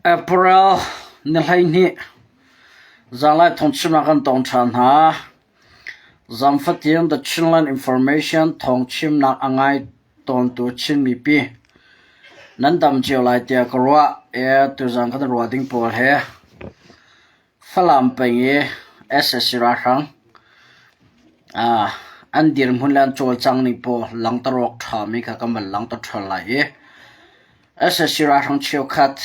April ni 12 zanlai thawngchimnak kan tong ṭhan hna. Zaangfatin The Chinland Information thawngchimnak a ngai tawntu Chin mipi nan dam cio lai tiah ka ruah. E tuzaan kan ruah ding pawl he Falam peng i sac ralhrang an dirhmun le an cawlcang ning pawl langhter awk ṭhami kha kan van langhter ṭhan lai i sac ralhrang cheukhat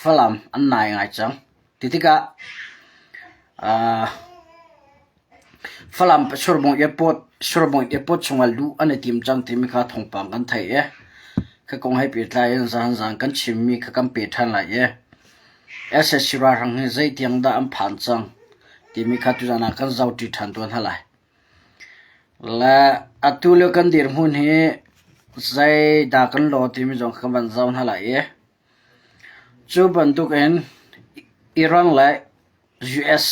Falam an nai ngai cang. Ti tikah Falam Surbung Airport Surbung Airport chungah luh an i tim cang timi kha thawngpang kan theih i ka kong he pehtlai in zahan kan chimmi kha kan pe ṭhan lai i sac ralhrang hi zeitiang dah an phan cang timi kha tuzaan ah kan zohṭi ṭhan tuan hna lai. Le atu lio kan dirhmun hi zeidah kan law timi zong kha kan van zoh hna lai i cu bantukin Iran le US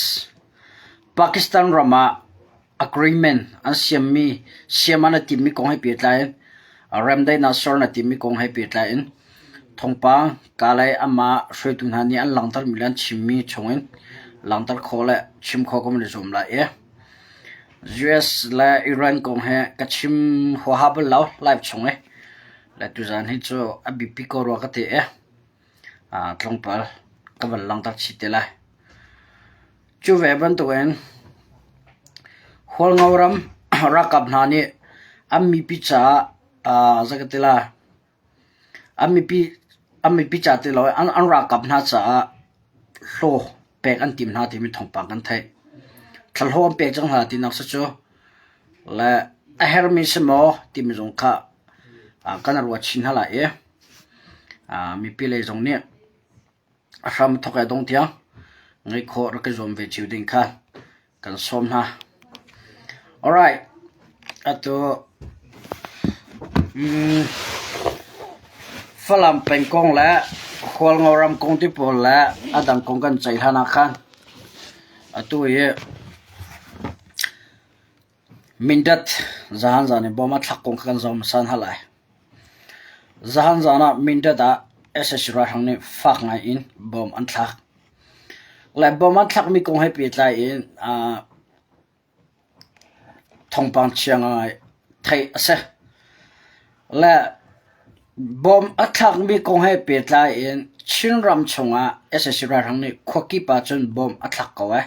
Pakistan ram ah agreement an siammi siam an i timmi kong he pehtlai in remdaihnak ser an i timmi kong he pehtlai in thawngpang kalay amah hruaitu hna nih an langhtermi le an chimmi chungin langhter khawh le chim khawh kan i zuam lai i US le Iran kong he ka chim huaha bal lo live chung i le tuzaan hi cu a biapi ko rua ka ti i tlawmpal ka van langhter chih te lai. Cu ve bantukin Hualngo ram ralkap hna nih an mipi caah zei ka ti lai an mipi an mipi ca ti lo an an ralkap hna caah hlaw pek an tim hna timi thawngpang kan theih. Thlahlawh an pek cang hna tinak si cu le a herhmi si maw timi zong kha kan ruat chin hna lai i Mipi lei zong nih a hram thawk i a dong tiang ngeih khawh rak i zuam ve cio ding kha kan sawm hna. Alright, atu um, Falam peng kong le Hualngo ram kong ti pawl le a dang kong kan ceih hlan ah khan atu hi Mindat zahan zan in bom a thlak kong kha kan zoh hmasa hna lai. Zahan zan ah Mindat ah sac ralhrang nih fak ngai in bom an thlak. Le bom an thlakmi kong he pehtlai in uh, thawngpang chia ngai theih a si. Le bom a thlakmi kong he pehtlai in Chinram chungah sac ralhrang nih khuakip ah cun bom a thlak ko ai.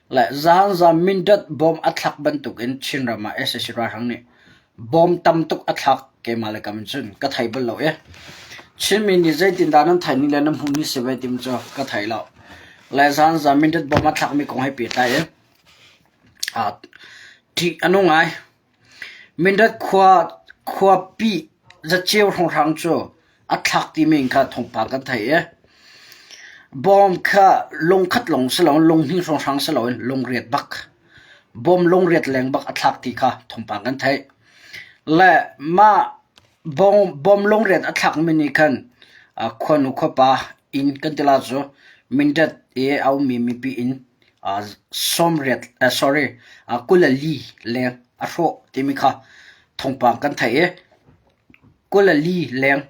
Le zaanzam Mindat bom a thlak bantukin Chinram ah sac ralhrang nih bom tam tuk a thlak keimah le kam in cun ka thei bal lo i Chinmi nih zeitindah nan theih ning le nan hmuh ni si ve tim cu ka thei lo. Le zaanzam Mindat bom a thlakmi kong he pehtlai in ṭih a nung ngai. Mindat khua khuapi zaceu hrawnghrang cu a thlak timi in kha thawngpang kan theih i bawm kha lungkhat lawng si loin lunghnih hrawnghrang si loin lungriat bak bawm lungriat leng bak a thlak ti kha thawngpang kan theih. Le mah bawm lungriat a thlakmi nih khan khuanu khuapa inn kan ti la cu Mindat i a ummi mipi inn sawmriat sorry 24 leng a hrawh timi kha thawngpang kan theih i 24 leng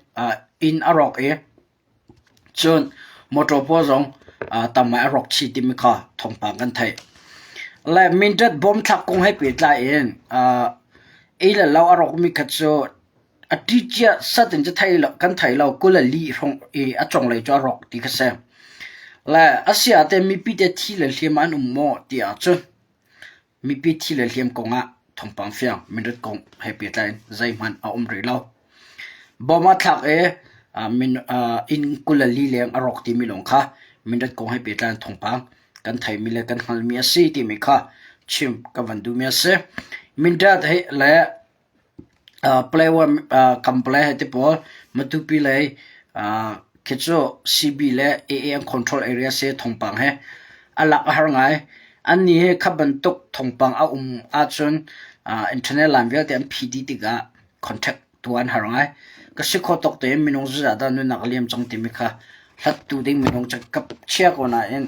inn a rawk i cun motor pawl zong tam ngai a rawk chih timi kha thawngpang kan theih. Le Mindat bomb thlak kong he pehtlai in ei le lo a rawkmi kha cu A ṭicia sat in cu thei lo, kan thei lo 24 hrawng i a conglei cu a rawk ti kha si. Le a si ah teh mipi te thi le hliam an um maw ti ahcun mipi thi le hliam kong ah thawngpang fiang minut kong he pehtlai in zeihmanh a um rih lo. Bom a thlak i min, inn 24 leng a rawk timi lawng kha minut kong he pehtlai in thawngpang kan theimi le kan hngalhmi a si timi kha chim ka van duhmi a si. Mindat he le Kample he ti pawl Matupi lei khi cu CB le AA an control area si thawngpang he a lak a har ngai. Annih hi kha bantuk thawngpang a um ahcun internet line vialte an phih dih tikah contact tuah an har ngai. Ka si khawh tawk tein minung zeizah dah nunnak a liam cang timi kha hlattu ding minung cu ka chia ko nain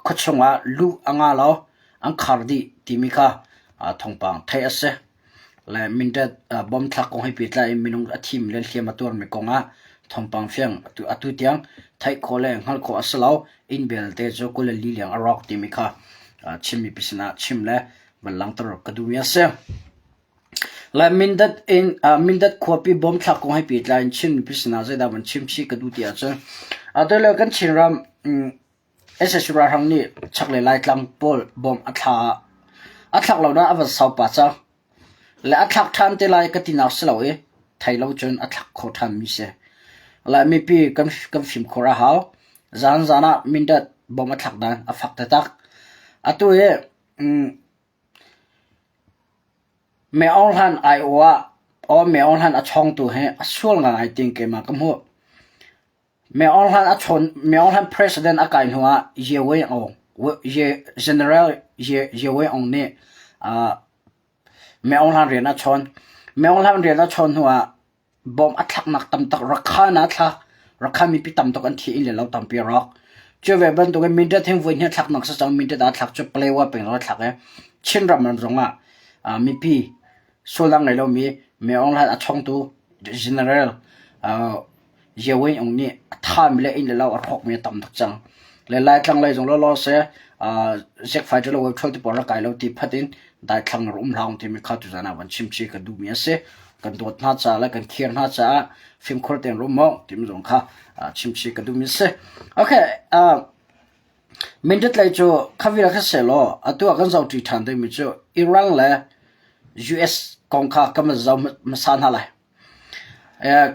khuachung ah luh a ngah lo. An khar dih timi kha thawngpang theih a si. Le Mindat bomb thlak kong he pehtlai in minung a thimi le hliam a tuarmi kong ah Thawngpang fiang atu tiang theih khawh le hngalh khawh a si lo. Inn belte cu 24 liang a rawk timi kha Chin mipi sinah chim le van langhter ka duhmi a si. Le Mindat in Mindat khuapi bom thlak kong he pehtlai in Chin mipi sinah zeidah van chim chih ka duh ti ahcun atu lio kan Chinram sac ralhrang nih chaklei Laitlang pawl bom a thla a thlak lo nain a van sau pah cang. Le a thlak ṭhan te lai ka tinak si lo i thei lo cun a thlak kho ṭhanmi si. Le mipi kan kan fimkhur a hau. Zan zan ah Mindat bom a thlak dan a fak taktak. Atu hi Me Aung Hlan aiawh ah aw Me Aung Hlan a chawngtu hi a sual ngaingai tiin keimah ka hmuh. Me Aung Hlan a chawn Me Aung Hlan president a kai hnu ah Ye Wei Aung Ye General Ye Ye Wei Aung nih uh, Me Aung Hlan rian a chawn. Me Aung Hlan rian a chawn hnu ah Bawm a thlaknak tam tuk Rakhine ah a thlak. Rakhine mipi tam tuk an thi i le lo tampi a rawk. Cu ve bantukin Mindat hi voi hnih a thlaknak si cang. Mindat ah a thlak cu Palewa peng ah a thlak i Chinram ram zongah mipi sualnak ngei lomi Me Aung Hlaing a chongtu General Ye Win Aung nih a thami le inn le lo a hrawkmi a tam tuk cang. Le Laitlang lei zong lawlaw seh zik fighter le web ti pawl rak kai lo ti phat in daithlang rak um hlah timi kha tuzan ah van chim chih ka duhmi a si. Kan dawt hna caah le kan khir hna caah fimkhur tein rum maw timi zong kha chim chih ka duhmi a si. Okay, Mindat lei cu khavil kha selaw atu ah kan zohṭi ṭhan dingmi cu Iran le US kong kha kan van zoh hmasa hna lai.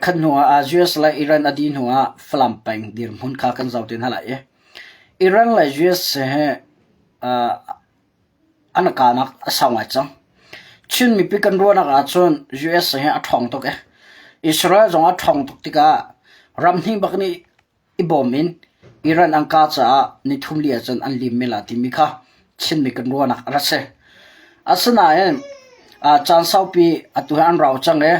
Khat hnu ah US le Iran a dih hnu ah Falam peng dirhmun kha kan zoh te hna lai i Iran le US he an kahnak a sau ngai cang. Chin mipi kan ruahnak ahcun US he a ṭhawng tuk i Israel zong a ṭhawng tuk tikah ram hnih bak nih i bawm in Iran an kah caah nithum li ahcun an lim men lai timi kha Chinmi kan ruahnak a rak si. Asinain caan saupi atu hi an rau cang i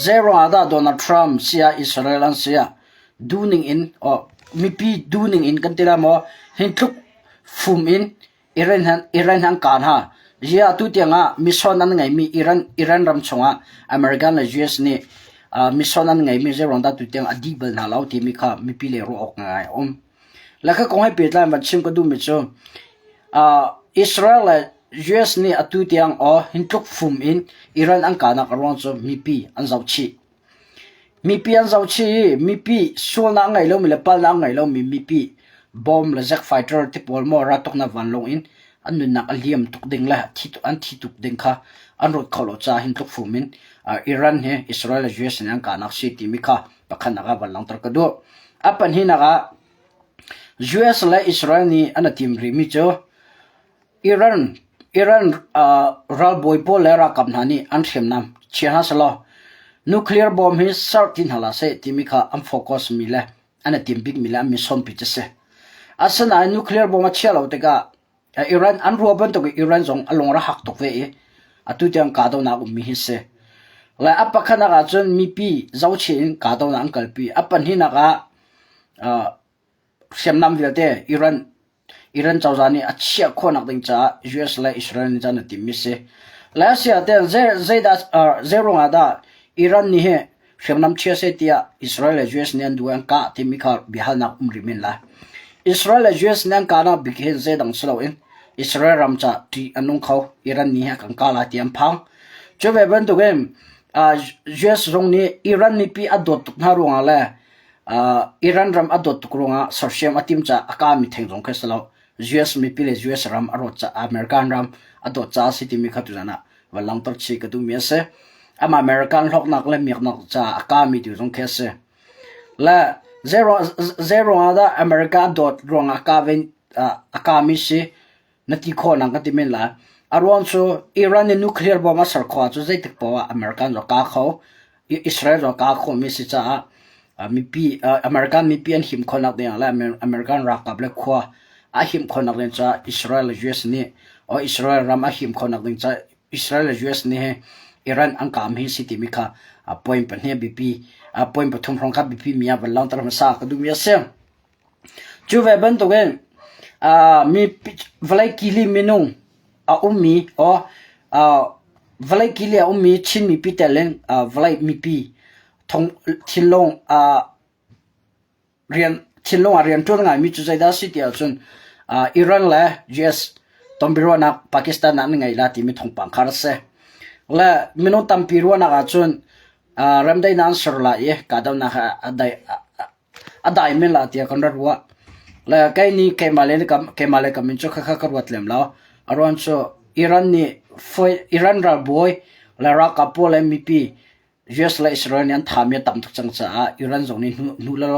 zeiruang ah dah Donald Trump siah Israel an siah duhning in mipi duhning in kan ti lai maw hin tluk fum in Iran Iran an kah hna. Ziah atu tiangah mission an ngeimi Iran Iran ram chungah American le US nih mission an ngeimi zeiruang dah tutiang a dih bal hna lo timi kha mipi le ruah awk ngai a um. Le kha kong he pehtlai in van chim ka duhmi cu Israel le US nih atu tiang aw hin tluk fum in Iran an kahnak a ruang cu mipi an zoh chih. Mipi an zohchih i mipi sualnak a ngei lomi le palnak a ngei lomi mipi bom le jet fighter ti pawl maw raltuknak vanlawng in an nunnak a liam tuk ding le an thi tuk ding kha an ruat kho lo caah hin tluk fum in Iran hi Israel le US nih an kahnak si timi kha pakhatnak ah van langhter ka duh. A pahnihnak ah US le Israel nih an i tim rihmi cu Iran Iran ralbawi pawl le ralkap hna nih an hriamnam chia hna sehlaw nuclear bomb hi ser ti hna hlah seh timi kha an focus mi le an i tim bikmi le an mission pi cu si. Asinain nuclear bomb a chiah lo tikah Iran an ruah bantuk in Iran zong a lung a hak tuk ve i atu tiang kahdohnak ummi hi si. Le a pakhatnak ahcun mipi zohchih in kahdohnak an kalpi. A pahnihnak ah hriamnam vialte Iran Iran cozah nih a chiah khawhnak ding caah US le Israel nih cun a timmi si. Le a si ah zeidah zeiruang ah dah Iran nih hi hriamnam chia seh tiah Israel le US nih an duh an kah timi kha biahalnak um rih men lai. Israel le US nih an kahnak bik hi zeidang si loin Israel ram ca ṭih a nung kho Iran nih hi a kan kah lai ti an phang. Cu ve bantukin US zong nih Iran mipi a dawt tuk hna ruangah le Iran ram a dawt tuk ruangah sersiam a tim caah a kami theng zong khi a si lo. US mipi le US ram a rawt caah American ram a dawt caah a si timi kha tuzan ah van langhter chih ka duhmi a si. Amah American hlawknak le miaknak caah a kami tu zong khi a si. Le zeiruang ah dah America a dawt ruangah a kami si Na ti khawh nang ka ti men lai. A ruang cu Iran nih nuclear bomb a ser khawh ahcun zeitik paoh ah American zong kaa kho, Israel zong kaa khawhmi a si caah mipi American mipi an him khawhnak ding ah le American ralkap le khua a him khawhnak ding caah Israel le US nih or Israel ram a him khawhnak ding caah Israel le US nih hi Iran an kaam hi si timi kha point pahnih biapi point pathum hrawng kha biapi mi ah van langhter hmasa ka duhmi a si. Cu ve bantukin mi vawlei kili minung a ummi or vawlei kili a ummi Chin mipi tel in vawlei mipi Thinlung rian thinlung ah rian ṭuan ngaimi cu zeidah a si ti ahcun Iran le US tonbiaruahnak Pakistan ah an ngei la timi thawngpang kha a si. Le minung tampi ruahnak ahcun remdaihnak an ser lai i kahdohnak a dai men la tiah kan rak ruah. Le kei nih keimah le keimah le ka min cu khakha ka ruat lem lo. A ruang cu Iran nih Iran ralbawi le ralkap pawl le mipi US le Israel nih an thami a tam tuk cang caah Iran zong nih hnu le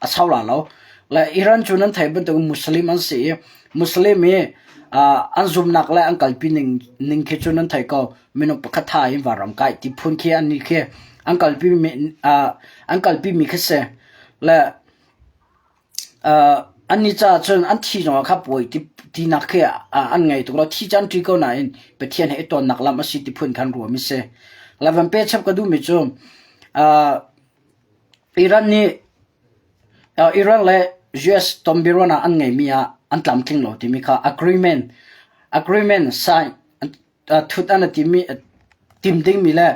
a sau la lo. Le Iran cu nan theih bantuk Muslim an si i Muslim i an zumnak le an kalpi ning ning khi cu nan theih ko. Minung pakhat tha in vanram kai ti phun khi an nih khi an kalpi mi an kalpi mi khi si. Le Annih caah cun an thi zongah kha puai tinak khi an ngei tuk lo. Thi cu an ṭi ko nain Pathian he i tonnak lam a si ti phun khan ruahmi si. Le van pechap ka duhmi cu Iran nih Iran le US tonbiaruahnak ah an ngeimi ah an tlamtling lo timi kha agreement agreement sign thut an timmi tim dingmi le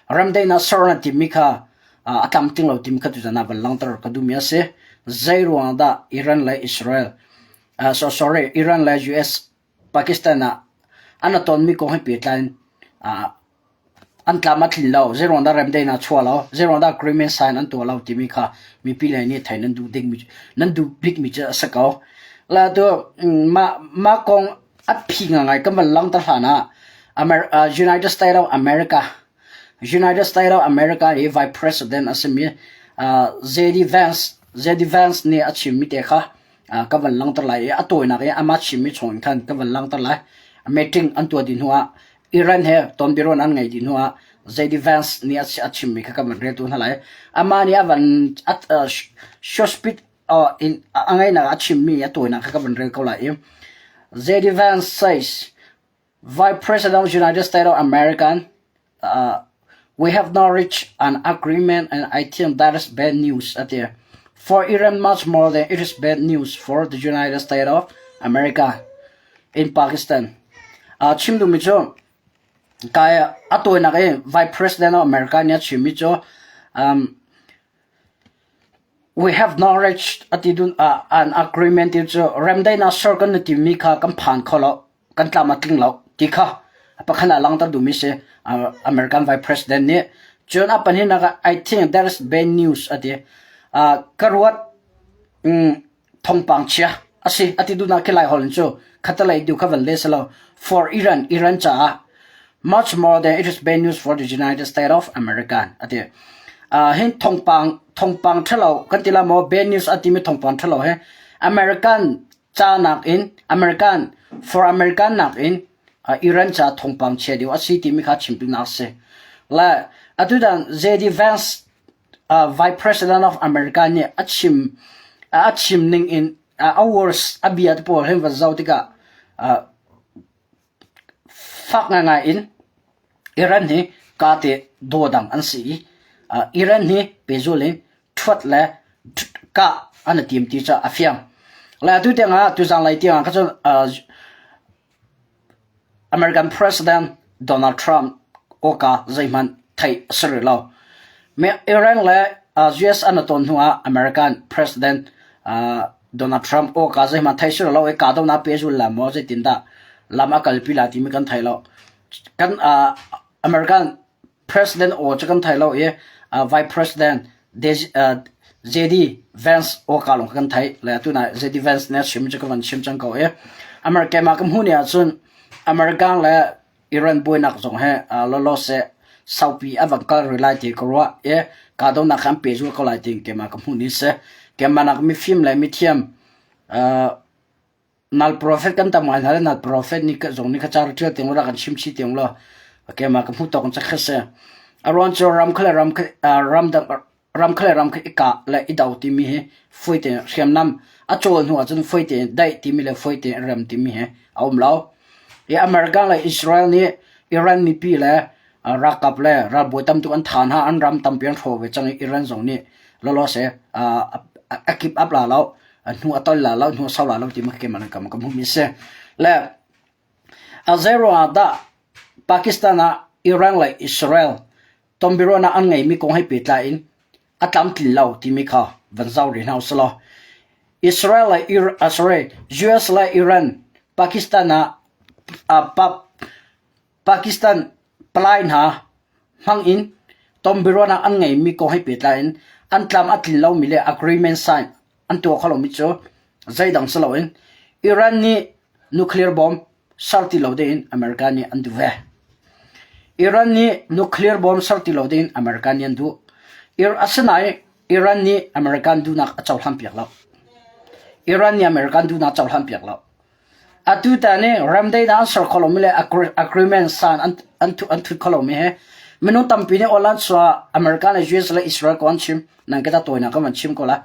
remdaihnak ser an timmi kha a tlamtling lo timi kha tuzan ah van langhter ka duhmi a si. Zei ruangah dah Iran le Israel so sorry Iran le US Pakistan ah an i tonmi kong he pehtlai in an tlam a tlin lo. Zei ruangah dah remdaihnak a chuah lo? Zei ruangah dah agreement sign an tuah lo timi kha mipi lei nih theih nan duh dingmi nan duh bikmi cu a si ko. La tu mah mah kong A phi ngaingai kan van langhter hlan ah United States of America United States of America i Vice President a simi JD Vance JD Vance nih a chimmi te kha ka van langhter lai i a tawinak i amah chimmi chung in khan ka van langhter lai. Meeting an tuah dih hnuah Iran he tonbiaruahnak an ngeih dih hnuah JD Vance nih a chimmi kha ka van reltu hna lai. Amah nih a van short in a ngaihnak a chimmi a tawinak kha ka van rel ko lai i JD Vance says Vice President of United States of America we have not reached an agreement and I think that is bad news ati for Iran much more than it is bad news for the United States of America in Pakistan chim duhmi cu kai a tawinak i Vice President of America nih a chimmi cu We have not reached a ti dun ah an agreement ti cu remdaihnak ser kan i timmi kha kan phan kho lo, kan tlam a tling lo ti kha pakhat ah langhter duhmi si. American Vice President nih cun a pahnihnak ah I think there is bad news a ti. Ka ruat thawngpang chia a si a ti duhnak khi Laiholh in cu khatalei tu kha van le si lo. For Iran, Iran caah much more than it is bad news for the United States of America a ti. Hin thawngpang thawngpang ṭhalo kan ti la maw bad news a timi thawngpang ṭhalo hi American ca nakin American for American nakin Iran ca thawngpang chia deuh a si timi kha chimtunak a si. Le atutan JD Vance Vice President of America nih a chim a chim ning in a words a bia te pawl hin van zoh tikah fak ngaingai in Iran hi kate dawdang an si i Iran hi pehzul in ṭhuat le kah an i tim ti cu a fiang. Le atu tiangah tuzanglei tiangah kha cun American President Donald Trump awka zeihmanh theih a si rih lo. Iran le US an i ton hnuah American President Donald Trump awka zeihmanh theih si rih lo i kahdohnak pehzul la maw zeitindah lam a kalpi lai timi kan thei lo. Kan American President aw cu kan thei lo i Vice President JD Vance aw ka lawng kan theih. Le atu nai JD Vance nih a chim cu ka van chim cang ko i America ma ka hmuh ni ahcun American le Iran buainak zong he lawlaw seh saupi a van kal rih lai ti ka ruah i kahdohnak kha an pehzul ko lai ti keimah ka hmuh ni si. Keimah nak mifim le mithiam Nal profet kan tam ngai hna le nal profet nih zong nih kha ca ṭial tiang rak kan chim chih tiang law keimah ka hmuh tawk in cakhe si. A ruang cu ram kha le ram kha ram dang ram kha le ram kha i kah le i do timi hi fawi tein hriamnam a cawl hnu ahcun fawi tein daih timi le fawi tein rem timi hi a um lo. I America le Israel nih Iran mipi le ralkap le ralbawi tam tuk an tha hna an ram tampi an hrawh ve cang i Iran zong nih lawlaw se a kip up la lo hnu a tol la lo hnu a sau la lo ti ma keimah nan kam ka hmuhmi si le a zei ruangah dah Pakistan ah Iran le Israel. tonbiaruahnak an ngeimi kong he pehtlai in a tlamtlin lo timi kha van zoh rih hna usih law. Israel le sorry, US le Iran, Pakistan ah Pakistan palai hna hmang in tonbiaruahnak an ngeimi kong he pehtlai in an tlam a tlin lomi le agreement sign an tuah kho lomi cu zeidang si loin Iran nih nuclear bomb ser ti lo dingin America nih an duh ve. Iran nih nuclear bomb ser ti lo dingin America nih an duh. Asinain Iran nih American duhnak a cohlan piak lo. Iran nih American duhnak a cohlan piak lo. Atu tan i remdaihnak an ser kho lomi le agreement san an thut kho lomi he minung tampi nih Holland chuah America le US le Israel ko an chim. Nan ke ta tawinak kan van chim ko la.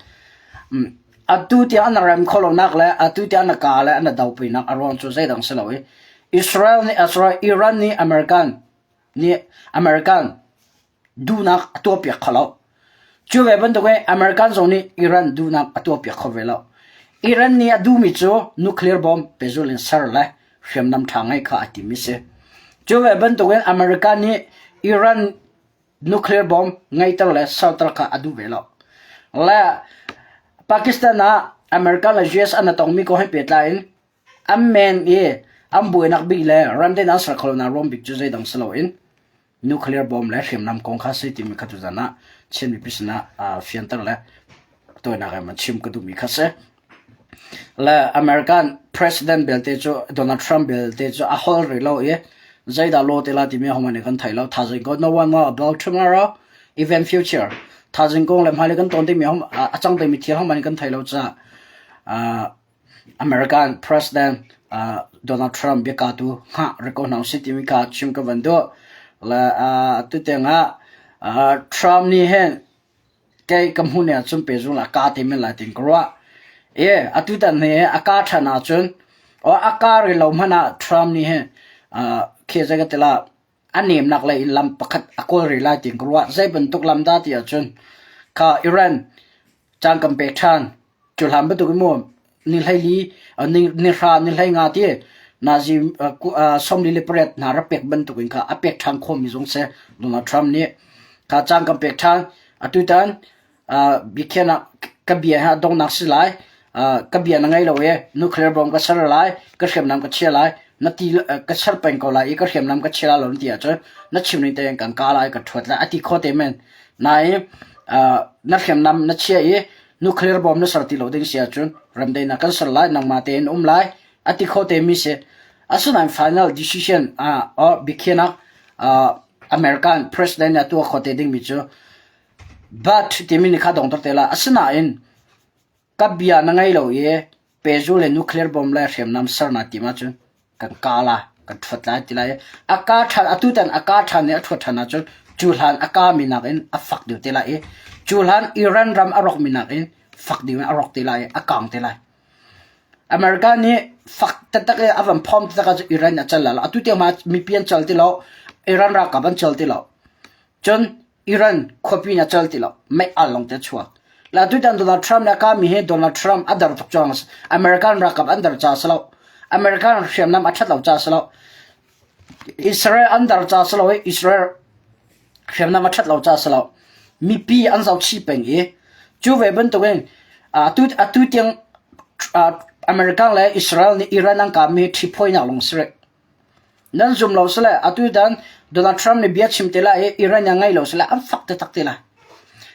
Atu tiang an rem kho lonak le atu tiang an ka le an dopinak a ruang cu zeidang si lo i Israel nih sorry Iran nih American nih American duhnak a tuahpiak kho lo. Cu ve bantukin American zong nih Iran duhnak a tuahpiak kho ve lo. Iran nih a duhmi cu nuclear bomb pehzulh in ser le hriamnam ṭha ngeih kha a timmi si. Cu ve bantukin American nih Iran nuclear bomb ngeihter le serter kha a duh ve lo. Le Pakistan ah America le US an tongmi kong he pehtlai in an men i an buainak bik le ramden an ser kho lonak ruang bik cu zeidang si loin nuclear bomb le hriamnam kong kha si timi kha tuzan ah Chin mipi sinah fianter le tawinak in van chim ka duhmi kha si. Le American President belte cu Donald Trump belte cu a holh rih lo i zeidah law te la timi hohmanh nih kan thei lo. Thaizing ko no one know about tomorrow, even future. Thaizing kong le hmailei kan tawn dingmi a cang dingmi thil hohmanh nih kan thei lo caah American President Donald Trump biaka tu hngah rih ko hna usih timi kha chim ka van duh. Le atu tiang ah Trump nih hin Kei ka hmuh ning ahcun pehzul a ka te men lai tiin ka ruah. I atutan hi a ka ṭhan ahcun or a ka rih lo hmanh ah Trump nih hin khi zei ka ti la a nemnak lei in lam pakhat a kawl rih lai tiin ka ruah. Zei bantuk lam dah ti ahcun kha Iran caan kan pek ṭhan. Cu hlan bantuk in mu ni hleili ni hra ni hlei nga ti nazi 48 hna rak pek bantuk in kha a pek ṭhan khawhmi zong si Donald Trump nih kha caan kan pek ṭhan. Atutan biakhiahnak ka bia hi a donghnak si lai. Ka bia na ngei lo i nuclear bomb ka ser lai, ka hriamnam ka chia lai, na ti ka ser peng ko lai i ka hriamnam ka chia lai lo na ti ahcun na chim ning tein kan ka lai, ka ṭhuat lai a ti kho te men. Nain na hriamnam na chia i nuclear bomb na ser ti lo ding si ahcun remdaihnak kan ser lai nangmah tein um lai a ti kho te mi si asinain final decision or biakhiahnak American president nih a tuah kho te ding mi cu but timi nih kha dongter te la asinain ka bia na ngei lo i pehzul le nuclear bomb le hriamnam ser na tim ahcun kan ka la kan ṭhuat lai ti lai a ka ṭhan atutan a ka ṭhan i a ṭhuat ṭhan ahcun cu hlan a ka mi nakin a fak deuh te lai i cu hlan Iran ram a rawk mi nakin fak deuh in a rawk te lai i a kang te lai. America nih fak taktak i a van phom taktak ahcun Iran a cal lai lo. Atu tiang ma mipi an cal ti lo. Iran ralkap an cal ti lo. Cun Iran khuapi in a cal ti lo. Mei al lawng te a chuak. La tutan Donald Trump le kami hi Donald Trump a dar tuk cang. American ralkap an dar ca si lo. American hriamnam a ṭhat lo ca si lo. Israel an dar ca si lo i Israel hriamnam a ṭhat lo ca si lo. Mipi an zohchih peng i cu ve bantukin atu atu tiang American le Israel nih Iran an kami ṭhiphawinak lawng si rih. Nan zum lo sile atutan Donald Trump nih bia chim te lai i Iran a ngei lo sile an fak taktak te lai.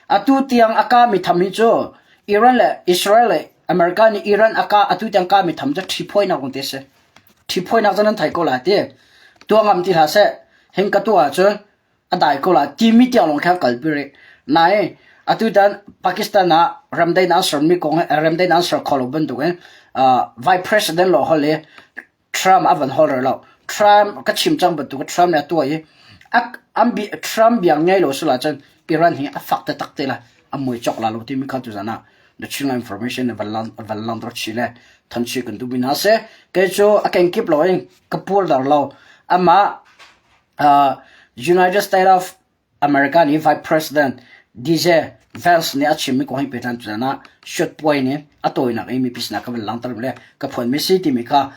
Atu tiang a kami tham hi cu Iran le Israel le America nih Iran a ka atu tiang kami tham cu ṭhiphawinak lawng te si. Ṭhiphawinak cu nan thei ko lai ti. Tuah ngam ti hlah seh. Hing ka tuah ahcun a dai ko lai timi tiang lawng khan kalpi rih. Nain atutan Pakistan ah ramdaihnak an sermi kong remdaihnak an ser kho lo bantukin Vice President law hol i Trump a van holh lo. Trump ka chim cang bantuk Trump nih a tuah i an bi Trump biang ngei lo sila cun Iran hi a fak taktak te lai. A mui chok la lo timi kha tuzan ah the Chinland information van lang van lang dor chi le than chi kan duhmi hna si. Kei cu a kenkip lo in ka pur dar lo. Amah United States of America nih Vice President DJ Vance nih a chimmi kong hi pehtlai tuzan ah shotpuai nih a tawinak i mipi sinah ka van langhter le ka phuanmi si timi kha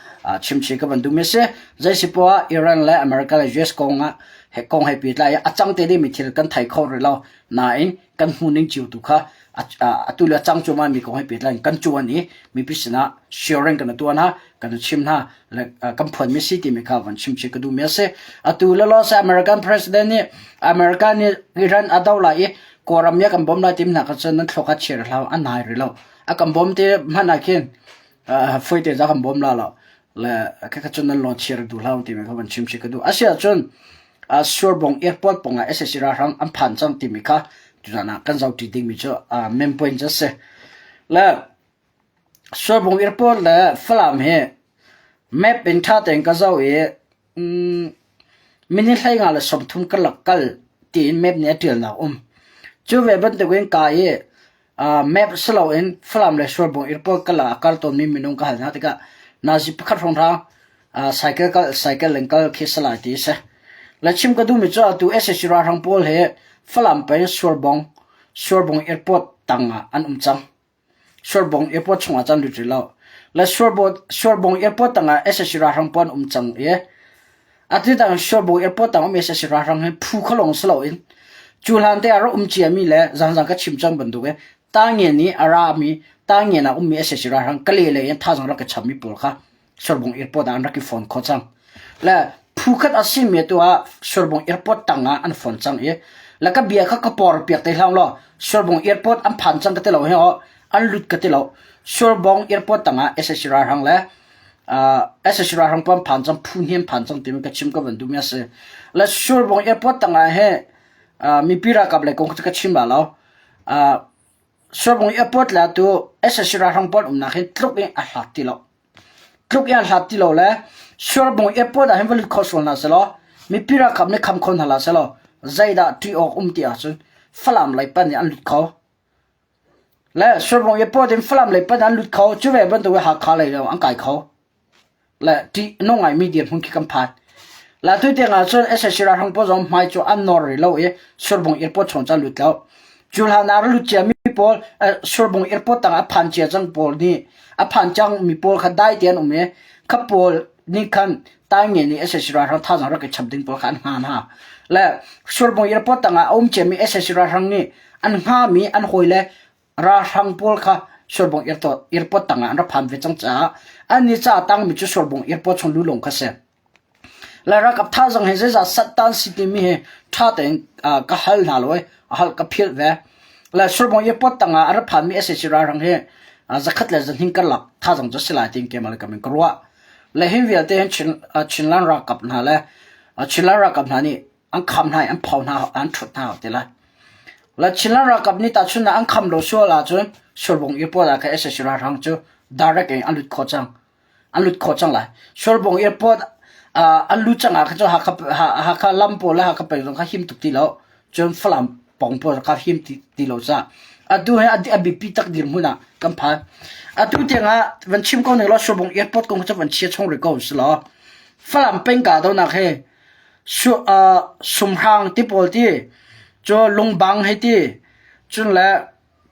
chimchih ka van duhmi si. Zei si poah Iran le America le US kong ah He kong he pehtlai a cang te dingmi thil kan thei kho rih lo. Nain kan hmuhning cio tu kha atu le cang cuahmah mi kong he pehtlai in kan cuan i mipi sinah sharing kan tuah hna, kan chim hna, le kan phuanmi si timi kha van chim chih ka duhmi a si. Atu le law American president nih America nih Iran a do lai i Kawlram nih a kan bawmh lai timi hna kha cun nan thluak a chia hlah a nai rih lo. A kan bawm te hmanh ah khin fuite za kan bawm la lo. Le khakha cun nan lawn chia duh hlah timi kha van chim chih ka duh. Asiahcun Surbung airport pawng ah SAC ralhrang an phan cang timi kha tuzan ah kan zohṭi dingmi cu main point cu a si. Le Surbung airport le Falam hi map in ṭha tein ka zoh i minute 35 karlak kal tiin map nih a ṭialnak um. Cu ve bantukin ka i map si loin Falam le Surbung airport karlak ah kal tawnmi minung ka hal hna tikah nazi pakhat hrawnghrang cycle kal cycle in kal khi salai ti a si. Le chim ka duhmi cu atu SAC ralhrang pawl hi Falam peng Surbung Surbung airport tang ah an um cang. Surbung airport chungah cun lut rih lo. Le Surbung airport tangah SAC ralhrang pawl an um cang i atu tang Surbung airport tang um SAC ralhrang hi phu kho lawng si loin cu hlan te ah rak um ciami le zangzang ka chim cang bantuk i Tangen i a rami Tangen ah ummi SAC ralhrang Kale lei in thazaang rak i chammi pawl kha Surbung airport ah an rak i phone kho cang. Le phu khat a simi tu ah Surbung airport tang ah an phone cang i le ka bia kha ka por piak te hlang law Surbung airport an phan cang ka ti lo hi o an lut ka ti lo. Surbung airport tang ah SAC ralhrang le uh, SAC ralhrang pon phan cang phu hniam phan cang timi ka chim ka van duhmi a si. Le Surbung airport tang ah he uh, mipi ralkap le kong ka chim la lo. Uh, Surbung airport le tu SAC ralhrang pon umnak hi tluk in a hlat ti lo. Tluk in a hlat ti lo le Surbung airport ah hin va lut kho sual hna selaw mipi ralkap nih kham kho hna hlah selaw zeidah ṭih awk um ti ahcun Falam lei pan in an lut kho. Le Surbung airport in Falam lei pan an lut kho cu ve bantuk in Hakha lei zong an kai kho. Le ṭih a nung ngaimi dirhmun khi kan phan. La tu tiang ah cun SAC ralhrang pawl zong hmai cu an nawr rih lo i Surbung airport chung cu an lut lo. Cu hlan ah lut ciami pawl Surbung airport tang ah a phan cia cang pawl nih a phan cang mi pawl kha dai te an um i kha pawl nih khan Tainge nih SAC ralhrang thazaang rak i chap ding pawl kha an hnga hna. Le Surbung airport tang ah a um ciami SAC ralhrang nih an hngami an hawile ralhrang pawl kha Surbung airport tang ah an rak phan ve cang caah an i ca tangmi cu Surbung airport chung lulung kha si. Lai ralkap thazaang hi zeizah sattan si timi hi ṭha tein ka hal hna lo i a hal ka philh ve. Le Surbung airport tang ah a rak phanmi sac ralhrang hi 102 karlak thazaang cu si lai tiin keimah le kam in ka ruah. Le hi vialte hin Chinland ralkap hna le Chinland ralkap hna nih an kham hna i an pho hna an ṭhut hna ti lai. Le Chinland ralkap nih tahchunhnak an kham lo sual ahcun Surbung airport ah khan sac ralhrang cu direct in an lut khawh cang. An lut khawh cang lai. Surbung airport an lut cang ah khan cun Hakha Hakha lam pawl le Hakha peng zong kha him tuk ti lo. Cun Falam pawng pawl kha him ti, ti lo caah atu hi a biapi tak dirhmun ah kan phan. Atu tiang ah van chim ko ning law Surbung airport kong cu van chia chung rih ko si law Falam peng ka donak hi Sumhrang ti pawl ti, cu lungbang hei ti, cun le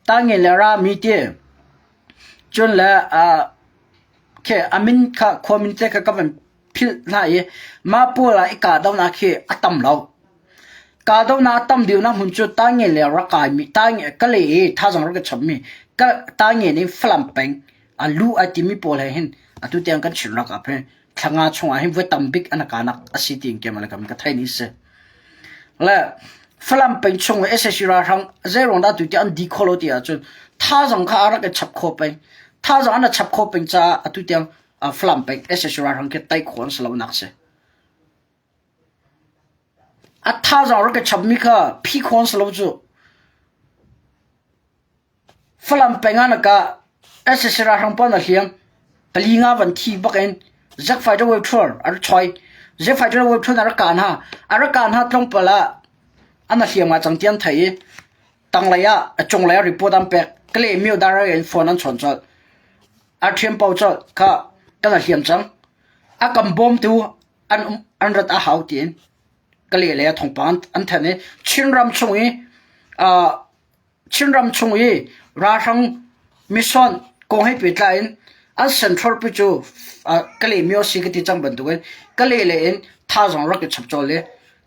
tangen le rami ti, cun le khi a min kha khua min te kha ka van philh hna i mah pawl ah i kahdohnak khi a tam lo. Kahdohnak a tam deuhnak hmun cu tangen le rak kaimi tangen Kalay i thazaang rak i chapmi tangen in Falam peng a lu ai timi pawl he hin atu tiang kan Chin ralkap hi thlanga chungah hin voi tam bik an kanak a si tiin keimah le kam ka thei ni si. Le Falam peng chung SAC ralhrang zeiruang dah tu ti an di kho lo ti ahcun thazang kha a rak i chap kho peng. Thazang an chap kho peng caah atu tiang Falam peng SAC ralhrang khi tai kho an si lo nak si. A thazang rak i chapmi kha phi kho an si lo cu. Falam peng ah na kah. Sac ralhrang pawl na hliam. Pali nga van thi bak in Zack fighter wave tour a rak choi. Zack fighter wave tour a rak kah hna. A rak kah hna tlawmpal ah an a hliam nga cang ti an thei i tanglei ah a cunglei ah report an pek. Kale myo dar in phone an chawn colh. A ṭhiam pau colh kha kan a hliam cang. A kan bawmtu an an rat a hau tiin kale le thawngpang an thanh i Chinram chung i uh, Chinram chung i ralhrang mission kong he pehtlai in an central pi cu Kalaymyo a si ka ti cang bantukin Kalay lei in thazaang rak i chap cawl i.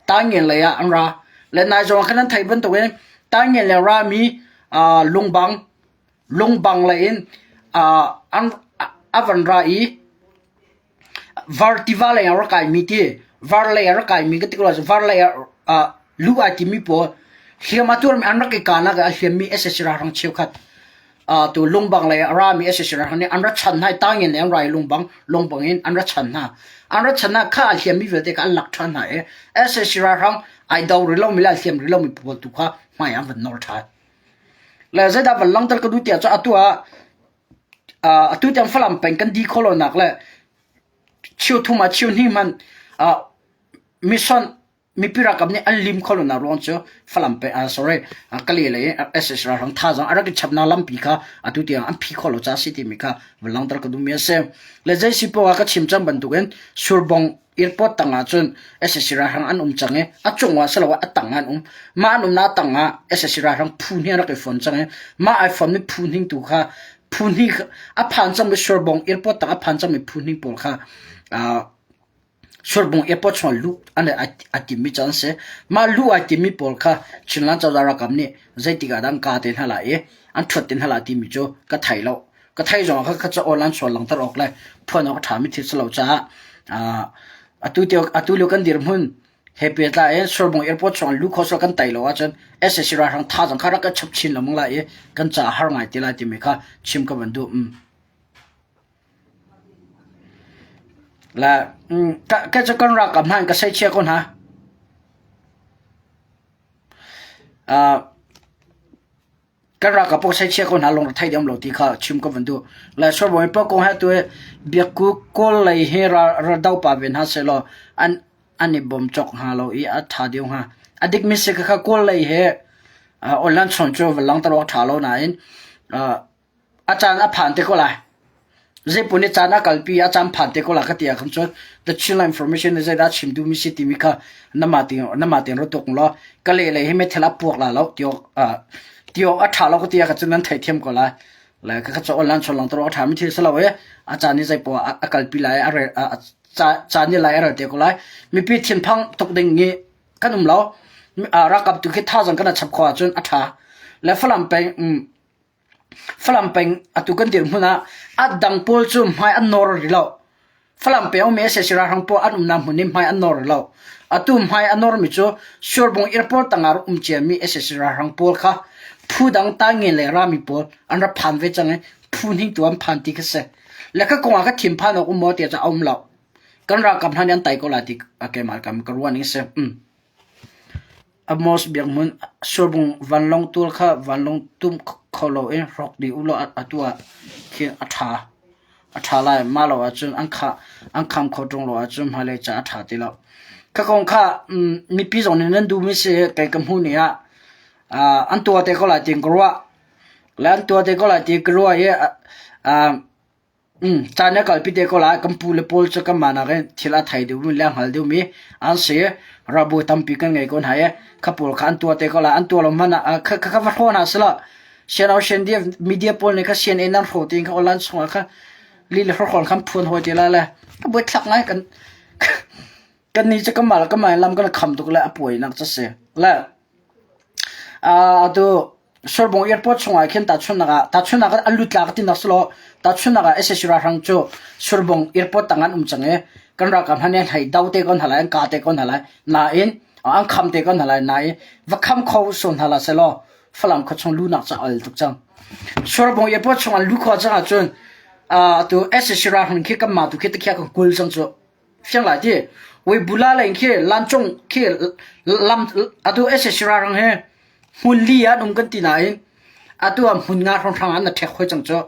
Taingen lei ah an ra. Le nai zong ah khan an theih bantukin Taingen le rami lungbang lungbang lei in an a van ra i Var tiva lei ah rak kaimi ti var lei ah rak kaimi ka ti ko lai var lei ah luh ai timi pawl hliam a tuarmi an rak i kanak ah a hliammi sac ralhrang cheukhat tu lungbang lei ah a rami sac ralhrang nih an ra chan hna i tangin lei an ra i lungbang lungbang in an ra chan hna. An ra chan hna kha a hliammi vialte kha an lak ṭhan hna i sac ralhrang ai do rih lomi le a hliam rih lomi pawl tu kha hmai ah an van nawr ṭhan. Le zeidah van langhter ka duh tiah cun atu ah Atu tiang Falam peng kan di khawh lonak le cheu thum ah cheu hnih hmanh mission mipi ralkap nih an lim kho lonak ruang cu Falam peng sorry Kale lei SS ralhrang thazaang a rak i chapnak lampi kha atu tiang an phi khawh lo caah a si timi kha van langhter ka duhmi a si. Le zei si poah ah ka chim cang bantukin Surbung airport tang ahcun sac ralhrang an um cang i a cung ah siloah a tang ah an um. Mah an umnak tang ah sac ralhrang phu hnih an rak i fon cang i mah ai fonmi phu hning tu kha phu hnih a phan cangmi Surbung airport tang a phan cangmi phu hning pawl kha Surbung airport chungah luh an ai timmi cu an si. Mah luh ai timmi pawl kha Chinland cozah ralkap nih zeitik ah dah an ka te hna lai i an ṭhuat te hna lai timi cu ka thei lo. Ka thei zong ah kha ca online sual langhter awk le phuan awk a ṭhami thil si lo caah atu tio atu lio kan dirhmun he pehtlai in Surbung Airport chung luh khawh sual kan tai lo ahcun sac ralhrang thazaang kha rak kan chap chin lengmang lai i kan caah har ngai te lai timi kha chim ka van duh. La ka ka cu kan ralkap hna in ka seichia ko hna. Kan ralkap pawl seichia ko hna lung rak thei deuh lo ti kha chim ka van duh. Lai Sualbawi pa kong he tu hi biakku kawl lei hi ral do pa ve hna sehlaw an an i bawm cawk hnga lo i a ṭha deuh hnga. A dikmi si kha kawl lei he online chawn cu va langhter awk a ṭha lo nain A caan a phan te ko lai. Zeipaoh nih caan a kalpi a caan phan te ko lai ka ti ahkhan cun the Chinland Information nih zeidah a chim duhmi si timi kha namah tein namah tein ra tuk law ka leh lei hi meithal a puak la lo ti awk ti awk a ṭha lo ka ti ahkhan cun nan theithiam ko lai. Le ka ca online chung lang a ṭhami thil si lo i a caan nih zeipaoh a kalpi lai a rel caan nih lai a rel te ko lai. Mipi thinphang tuk ding hi kan um lo. Ralkap tu khi thazaang kan chap khawh ahcun a ṭha. Le Falam peng Falam peng atu kan dirhmun ah a dang pawl cu hmai an nawr rih lo. Falam peng ummi sac ralhrang pawl an umnak hmun in hmai an nawr rih lo. Atu hmai a nawrmi cu Surbung airport tangah rak um ciami sac ralhrang pawl kha phu dang tangngen le rami pawl an rak phan ve cang i phu hnih tu an phan ti kha si. Le ka kong ah ka thinphan awk um maw tiah cu a um lo. Kan ralkap hna nih an tai ko lai ti keimah ka ruah ning a si. Amos biakhmun Surbung vanlawng tual kha vanlawng tum kho loin hrawk dih ulaw atu ah khin a ṭha. A ṭha lai. Mah lo ahcun an kham kho ṭung lo ahcun hmailei caah a ṭha ti lo. Kha kong kha mipi zong nih nan duhmi si kei ka hmuh ni ah an tuah te ko lai tiin ka ruah. Le an tuah te ko lai ti ka ruah i Caan a kalpi te ko lai. Kan pule pawl cu kanmah nakin thil a thei deuhmi le a hngal deuhmi an si. Ralbawi tampi kan ngei ko hna i kha pawl kha an tuah te ko lai. An tuah lo hmanh ah kha kha va hraw hna selaw CNO media pawl nih kha CNA nan hraw tiin kha online chungah kha lih le hrawkhrawl khan phuan hawi te lai le a buaithlak ngai kan kan nih cu kanmah le kanmah in lam kan kham tuk le a puainak cu si. Le atu Surbung airport chungah khin tahchunhnak ah tahchunhnak ah an lut la ka tinak si law tahchunhnak ah sac ralhrang cu Surbung airport tang an um cang i kan ralkap hna nih an hei do te ko hna lai an ka te ko hna lai nain an kham te ko hna lai nain va kham kho sual hna la selaw Falam khuachung lunak ca al tuk cang. Surbung airport chung an lu khawh cang ahcun atu sac ralhrang khi kanmah tu khi tikhiah kan kul cang cu. Fiang lai ti. Weibula lei khi lancung khi lam atu sac ralhrang hi Hmun li ah an um kan ti nain atu ah hmun nga hrawnghrang ah na ṭhek hoi cang cu.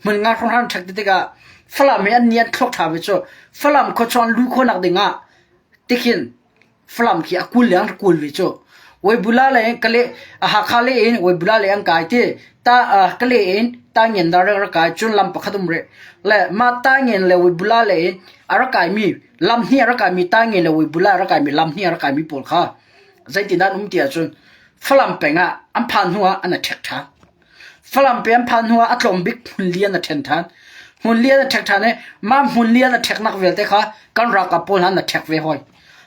Hmun nga hrawnghrang ṭhek ti tikah Falam hi an ni an thluak ṭha ve cu. Falam khuachung an luh khawhnak ding ah tikhin Falam khi a kul le an kul ve cu. Weibula le Kale Hakha le in Weibula le an kai ti ta Kale in Tangen dar rak kai cun lam pakhat um rih. Le mah Tangen le Weibula le in a rak kaimi lam hnih a rak kaimi Tangen le Weibula a rak kaimi lam hnih a rak kaimi pawl kha Zeitindah an um ti ahcun Falam peng ah an phan hnu ah an i ṭhek ṭhan. Falam peng an phan hnu ah a tlawm bik hmun li an i ṭhen ṭhan. Hmun li an i ṭhek ṭhan i mah hmun li an i ṭheknak vialte kha kan ralkap pawl hna an i ṭhek ve hawi.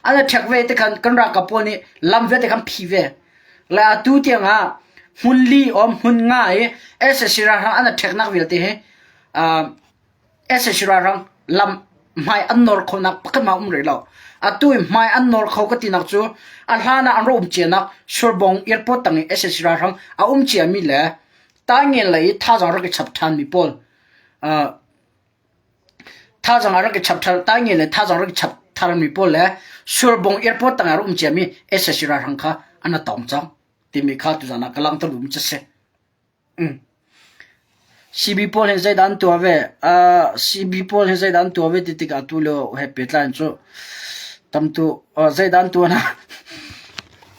An i ṭhek ve te khan kan ralkap pawl nih lam vialte khan phi ve. Le atu tiang ah hmun li om hmun nga i SAC ralhrang an i ṭheknak vialte hi SAC ralhrang lam hmai an nawr khonak pakhat ma um rih lo. Atu i hmai an nawr kho ka tinak cu a hlan ah an rak um cianak Surbong airport tang i SAC ralhrang a um ciami le Taingen lei i thazaang rak i chap ṭhanmi pawl Thazaang a rak i chap ṭhan tainge le thazaang rak i chap tharmi pawl le Surbung airport tangah a um ciami SAC ralhrang kha an a tong cang timi kha tuzan ah ka langhter duhmi cu a si. Mm. CB pawl hi zeidah an tuah ve? Uh, CB pawl hi zeidah an tuah ve ti tikah tu lio he pehtlai in cu tamtu uh, zeidah an tuah na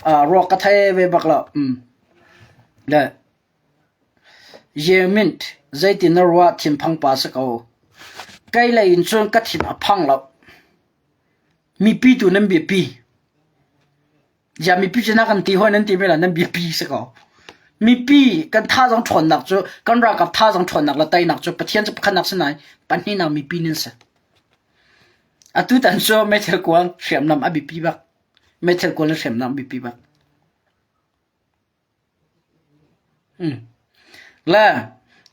uh, ruak ka thei ve bak lo. Mm. Le Yemint, zeitin na ruah thinphang pa si ko. Kei lei in cun ka thin a phang lo. Mipi tu nan biapi. Ya mipi cu na kan ti hawi nan ti men nan biapi si ko. Mipi kan thazaang ṭhawnnak cu kan ralkap thazaang ṭhawnnak le teinak cu Pathian cu pakhatnak si nain pahnihnak mipi nan si. Atu tan cu meithal kuang hriamnam a biapi bak. Meithal kuang le hriamnam a biapi bak. Le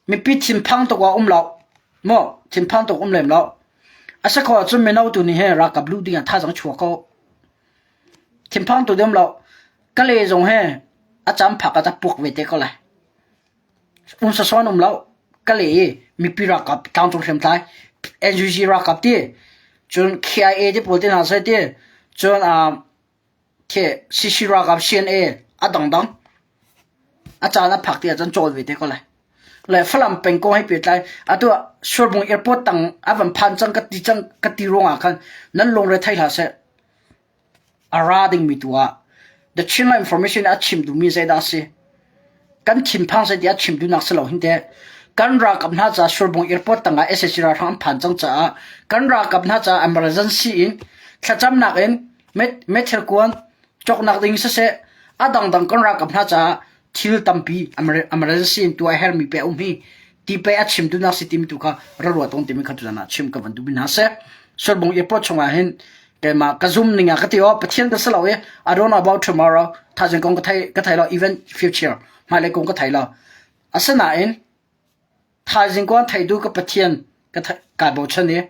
mipi thinphang tuk ah um lo maw thinphang tuk um lem lo. A si khawh ahcun mino tu nih hin ralkap luh ding ah thazaang chuak ko. Thinphang tu um lo. Kale zong hi a cam phak ah puak ve te ko lai. Um sasawn um lo. Kale i mipi ralkap tlangcung hriamtlai NUG ralkap ti cun KIA te pawl te hna sai ti cun Khi CC ralkap CNA a dangdang a caan a phak ti ahcun cawl ve te ko lai. Le Falam peng kong he pehtlai atu ah Surbung airport tang a van phan cang ka ti cang ka ti ruangah khan nan lungre thei hlah seh. A ra dingmi tu ah The Chinland Information a chim duhmi zeidah a si? Kan thinphang zei tiah chim duhnak si lo hin teh. Kan ralkap hna caah Surbung airport tangah sac ralhrang an phan cang caah kan ralkap hna caah emergency in thlacamnak in meithal kuan cawknak ding siseh a dangdang kan ralkap hna caah thil tampi emergency in tuah a hermi pe a um hi ti pe a chim duhnak si timi tu kha ra ruat ong timi kha tuzan ah chim ka van duh hna seh. Surbung airport chungah hin keimah ka zum ning ah ka ti aw Pathian ka si lo i I don't know about tomorrow thaizing kong ka thei ka thei lo even future hmailei kong ka thei lo asinain thaizing kong thei du ka Pathian ka kai bochan i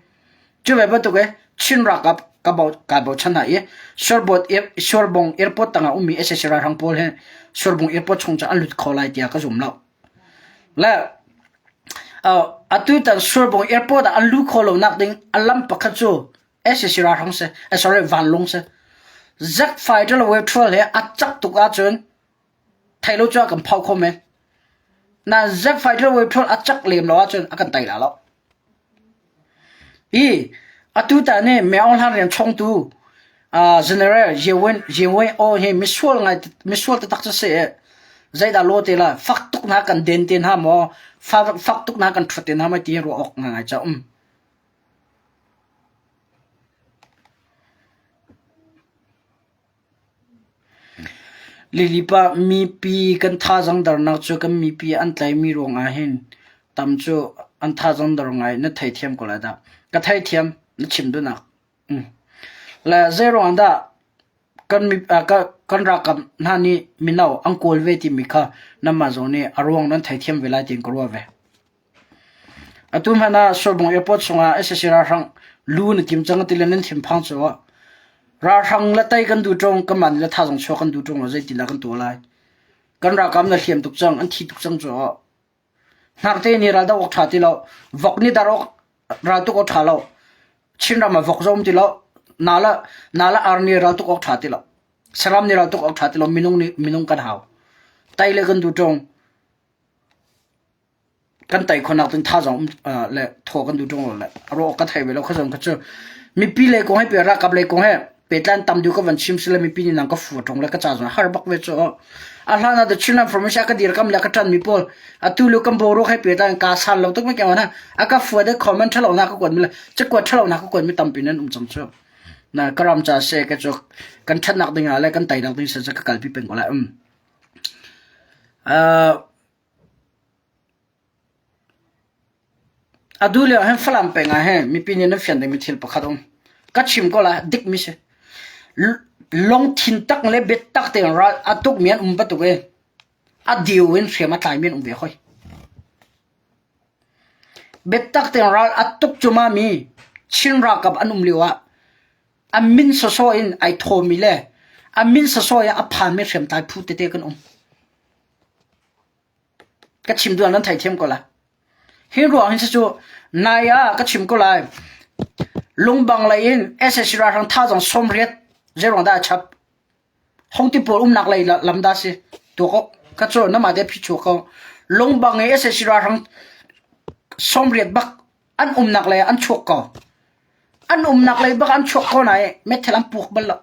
cu ve bantuk i Chin ralkap ka bo kai bochan hna i Surbot Surbung airport tangah ummi SAC ralhrang pawl hi Surbung airport chung cu an lut kho lai tiah ka zum lo le atu tan Surbung airport ah an luh khawh lo nak ding a lam pakhat cu SAC ralhrang si eh, sorry vanlung si Zack fighter le wave troll he a cak tuk ahcun thei lo cu a kan phau kho men na Zack fighter wave troll a cak lem lo ahcun a kan tai la lo hi atu ta nih Myo Aung Hlaing rian chongtu General Ye Win Ye Win Oo hi misual ngai misual taktak cu si zeidah law te la fak tuk hna kan den te hna maw fak tuk hna kan ṭhut te hna maw ti ruah awk ngai ca um. Lilipa mipi kan thazaang dernak cu kan mipi an tlaimi ruangah hin tam cu an thazaang der ngai na theithiam ko lai dah. Ka theithiam na chim duhnak. Le zeiruang dah kan kan ralkap hna nih mino an kawl ve timi kha nanmah zong nih a ruang nan theithiam ve lai tiin ka ruah ve. Atu hmanh ah Surbung airport chungah sac ralhrang lu na tim cang ti le nan thinphang cu ralhrang le tei kan duh ṭung kanmah nih le thazaang chuah kan duh ṭung lo zeitindah kan tuah lai. Kan ralkap na hliam tuk cang an thi tuk cang cu. Hnakte nih raldoh awk ṭha ti lo, vok nih dar awk raltuk awk ṭha lo. Chinram ah vok zong um ti lo, na le na le ar nih raltuk awk ṭha ti lo. Saram nih raltuk awk ṭha ti lo, minung nih minung kan hau. Tei le kan duh ṭung. Kan tei khawhnak cun thazaang um le thaw kan duh ṭung lo le a ruah awk ka thei ve lo kha zawn kha cu mipi lei kong he pe ralkap lei kong he pehtlan tam deuh ka van chim sile mipi nih nang ka fu ṭung le ka ca zong har bak ve cu a hlan ah the Chinland Formation a ka dirkam le ka ṭan mi pawl atu lu kan boruk he pehtlan ka san lo tuk me ke wana a ka fu de comment ṭhalo na ka kuat mi le cakuat ṭhalo na ka kuat mi tampi nan um cang cu na ka ram ca se ka cu kan ṭhatnak ding ah le kan teinak ding se ka kalpi peng ko lai um uh Atu lio hin Falam peng ah hin mipi nih nan fian dingmi thil pakhat a um. Ka chim ko lai, dikmi si. Lungthin tak le biatak tein ral a tukmi an um bantuk in a deu in hriam a tlaimi an um ve hoi. Biatak tein ral a tuk cuahmahmi Chin ralkap an um lio ah a min sawsawh in ai thawmi le a min sawsawh in a phanmi hriamtlai phu tete kan um. Ka chim duh ah nan theithiam ko lai. Hi ruang hin cu nai ah ka chim ko lai. Lungbang lei in sac ralhrang thazaang 80 zeiruang dah a chap? Hongti pawl umnak lei lam dah si? Tuak awk ka cu namah te phichuak ko. Lungbang i sac ralhrang 80 bak an umnak lei an chuak ko. An umnak lei bak an chuak ko nain meithal an puak bal lo.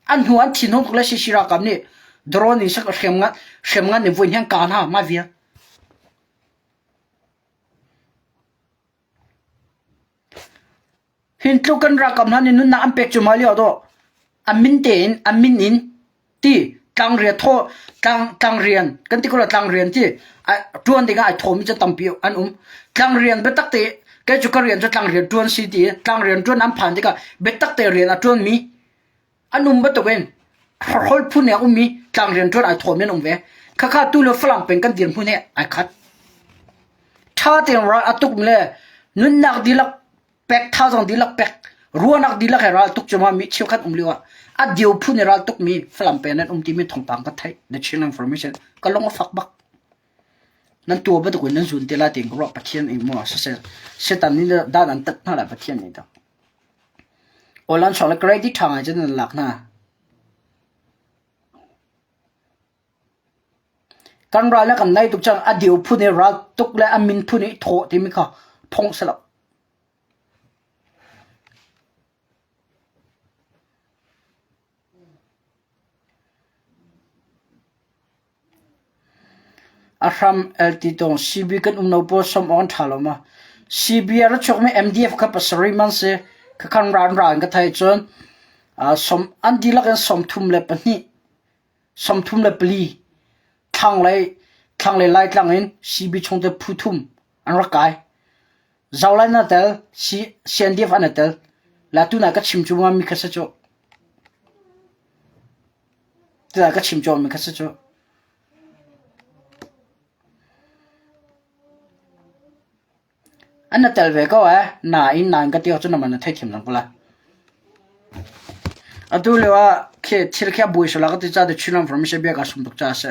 An hnu an thinhung tuk le CC ralkap nih drone in sak hriamngan hriamngan in vui an kah hna mah vial. Hin tluk kan ralkap hna nih nunnak an pek cu ma lio dawh a min tein a min in ti tlangrian thaw tlang tlangrian kan ti ko la tlangrian ti ṭuan dingah ai thawmi cu tampi an um tlangrian biatak te kei cu ka rian cu tlangrian ṭuan si ti tlangrian ṭuan an phan tikah biatak te rian a ṭuanmi an um bantukin hrawkhrol phun he a ummi tlangrian ṭuan ai thawmi an um ve khakha tu le Falam peng kan dirhmun he ai khat ṭha tein ral a tukmi le nunnak dihlak pek thazaang dihlak pek ruahnak dihlak he ral tuk cuahmah mi cheukhat um lio ah a dio phun i ral tukmi Falam peng nan um timi thawngpang ka theih the Chin information ka lung a fak bak nan tua bantuk in nan zun te lai tiin ka ruah Pathian in maw siseh Satan nih dan an tat hna lai Pathian nih dah Awlan chuak le credit ṭha ngai cun nan lak hna. Kan ral le kan naih tuk cang a deu phun i ral tuk le a min phun i thawh timi kha phong si lo. A hram LT tawng CB kan um lo pawl sawm awk an ṭha lo ma? CB a ra chuakmi MDF kha pasarih man si. Khakhan ran ra in ka theih cun sawm an dihlak in 32 34 thlanglei thlanglei Laitlang in CB chungte phu thum an rak kai. Zolai na tel, CNDF an i tel. La tu na ka chim cu mi kha si cu. Tiah ka chim cawm mi kha si cu. An na tel ve ko eh. Nain nain ka ti cu na man na theithiam lang ko la. Atu lio ah khi thil khi a buai sala ka ti ca te Chinland Information bia ka sum tuk ca a si.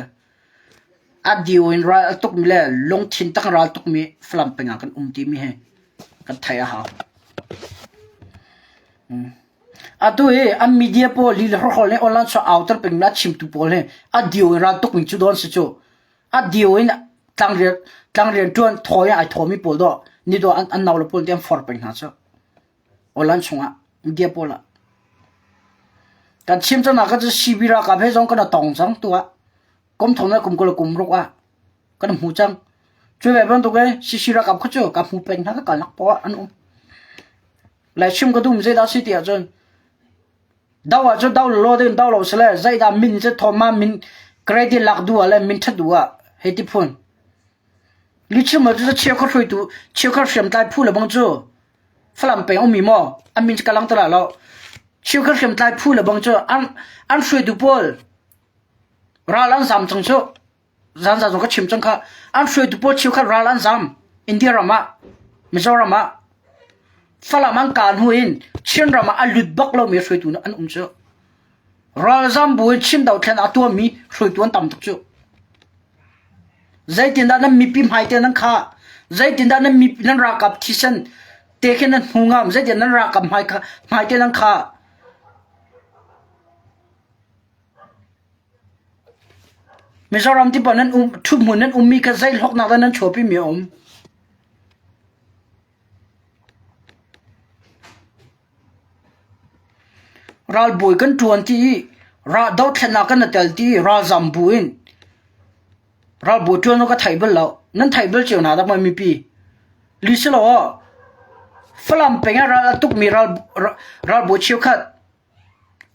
A diu in ral a tukmi le lungthin tak in ral tukmi Falam peng ah kan um timi hi kan theih a hau. Atu hi an media pawl hi le hrawkhrol nih online chuah auter pengmi a chimtu pawl hi a diu in ral tukmi cu dawn si cu. A diu in tlangrian tlangrian ṭuan thawi ai thawmi pawl dawh ni dawh an, an nau le pawl ti an for peng hna cu. Online chungah media pawl ah. Kan chim cang nak cu CB ralkap he zong kan a tong cang tu ah. Kum thong le kum kul kum ruk ah kan hmu cang. Cu ve bantuk in CC ralkap kha cu ka hmu peng hna ka kalnak poah an um. Le chim ka dum zeidah si ti ahcun do ah cun do lo ding do lo sile zeidah min cu thawma min credit lak duh ah le min ṭhat duh ah hei ti phun. Lichim ah cu cheukhat hruaitu cheukhat hriamtlai phu le bang cu Falam peng ummi maw an min cu ka lang ti lai lo. Cheukhat hriamtlai phu le bang cu an an hruaitu pawl Ral an zam cang cu. Zanza zong ka chim cang kha. An hruaitu pawl cheukhat ral an zam. India ram ah, Mizoram ah, Falam an kah hnu in Chin ram ah a lut bak lomi hruaitu an um cu. Ralzam bu in Chin dothlen a tuahmi hruaitu an tam tuk cu. Zeitindah nan mipi hmai te nan khah? Zeitindah nan mipi nan ralkap thisen te khi nan hmu ngam? Zeitin nan ralkap hmai kha hmai te nan khah? Mizoram ti paoh nan um ṭhuthmun nan ummi kha zei hlawknak dah nan chuahpimi a um? Ralbawi kan ṭuan ti i ra dothlennak kan i tel ti i ralzam bu in ralbawi ṭuan ka thei bal lo. Nan theih bal cio hna dak maw mipi? Li si lo aw. Falam peng ah ral a tukmi ral ralbawi cheukhat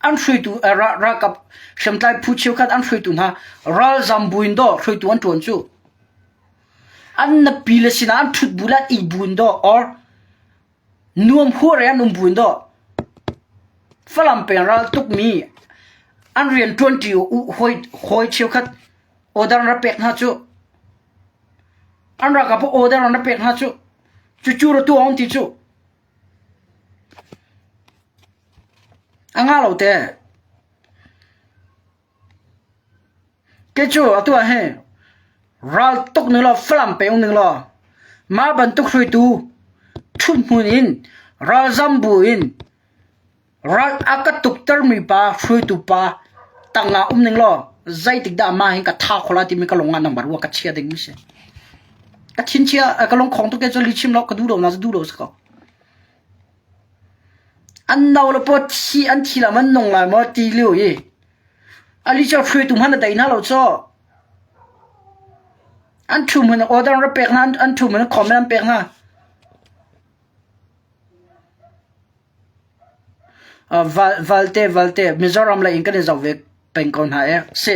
An hruaitu ralkap hriamtlai phu cheukhat an hruaitu hna ralzam buin dawh hruaitu an ṭuan cu. An nupi le sinah an ṭhut bu le an ih buin dawh or nuam huar i an um buin dawh. Falam peng ral tukmi an rian ṭuanṭi hawi hawi cheukhat order an rak pek hna cu. An ralkap order an rak pek hna cu. Cucu ra tuah an ti cu. A ngah lo te. Kei cu atu ah hin ral tuk ning law Falam peng ning law mah bantuk hruaitu ṭhuthmun in ralzam bu in ral a ka tuktermi pa hruaitu pa tangah um ning law zeitik dah mah hin ka tha kho lai timi ka lung ah nangmah ruah ka chia dingmi si. Ka thinchia ka lungkhong tuk ke cu lihchim lo ka duh lo na cu duh lo si ko. An no le paw thi an thi lam an nung lai maw ti lio i ali cu hruaitu hmanh a dei hna lo caw. An ṭhu hmun order an rak pek hna an ṭhu hmun comment an pek hna. Valte Valte Mizoram lei in kan i zoh ve peng ko hna e. Si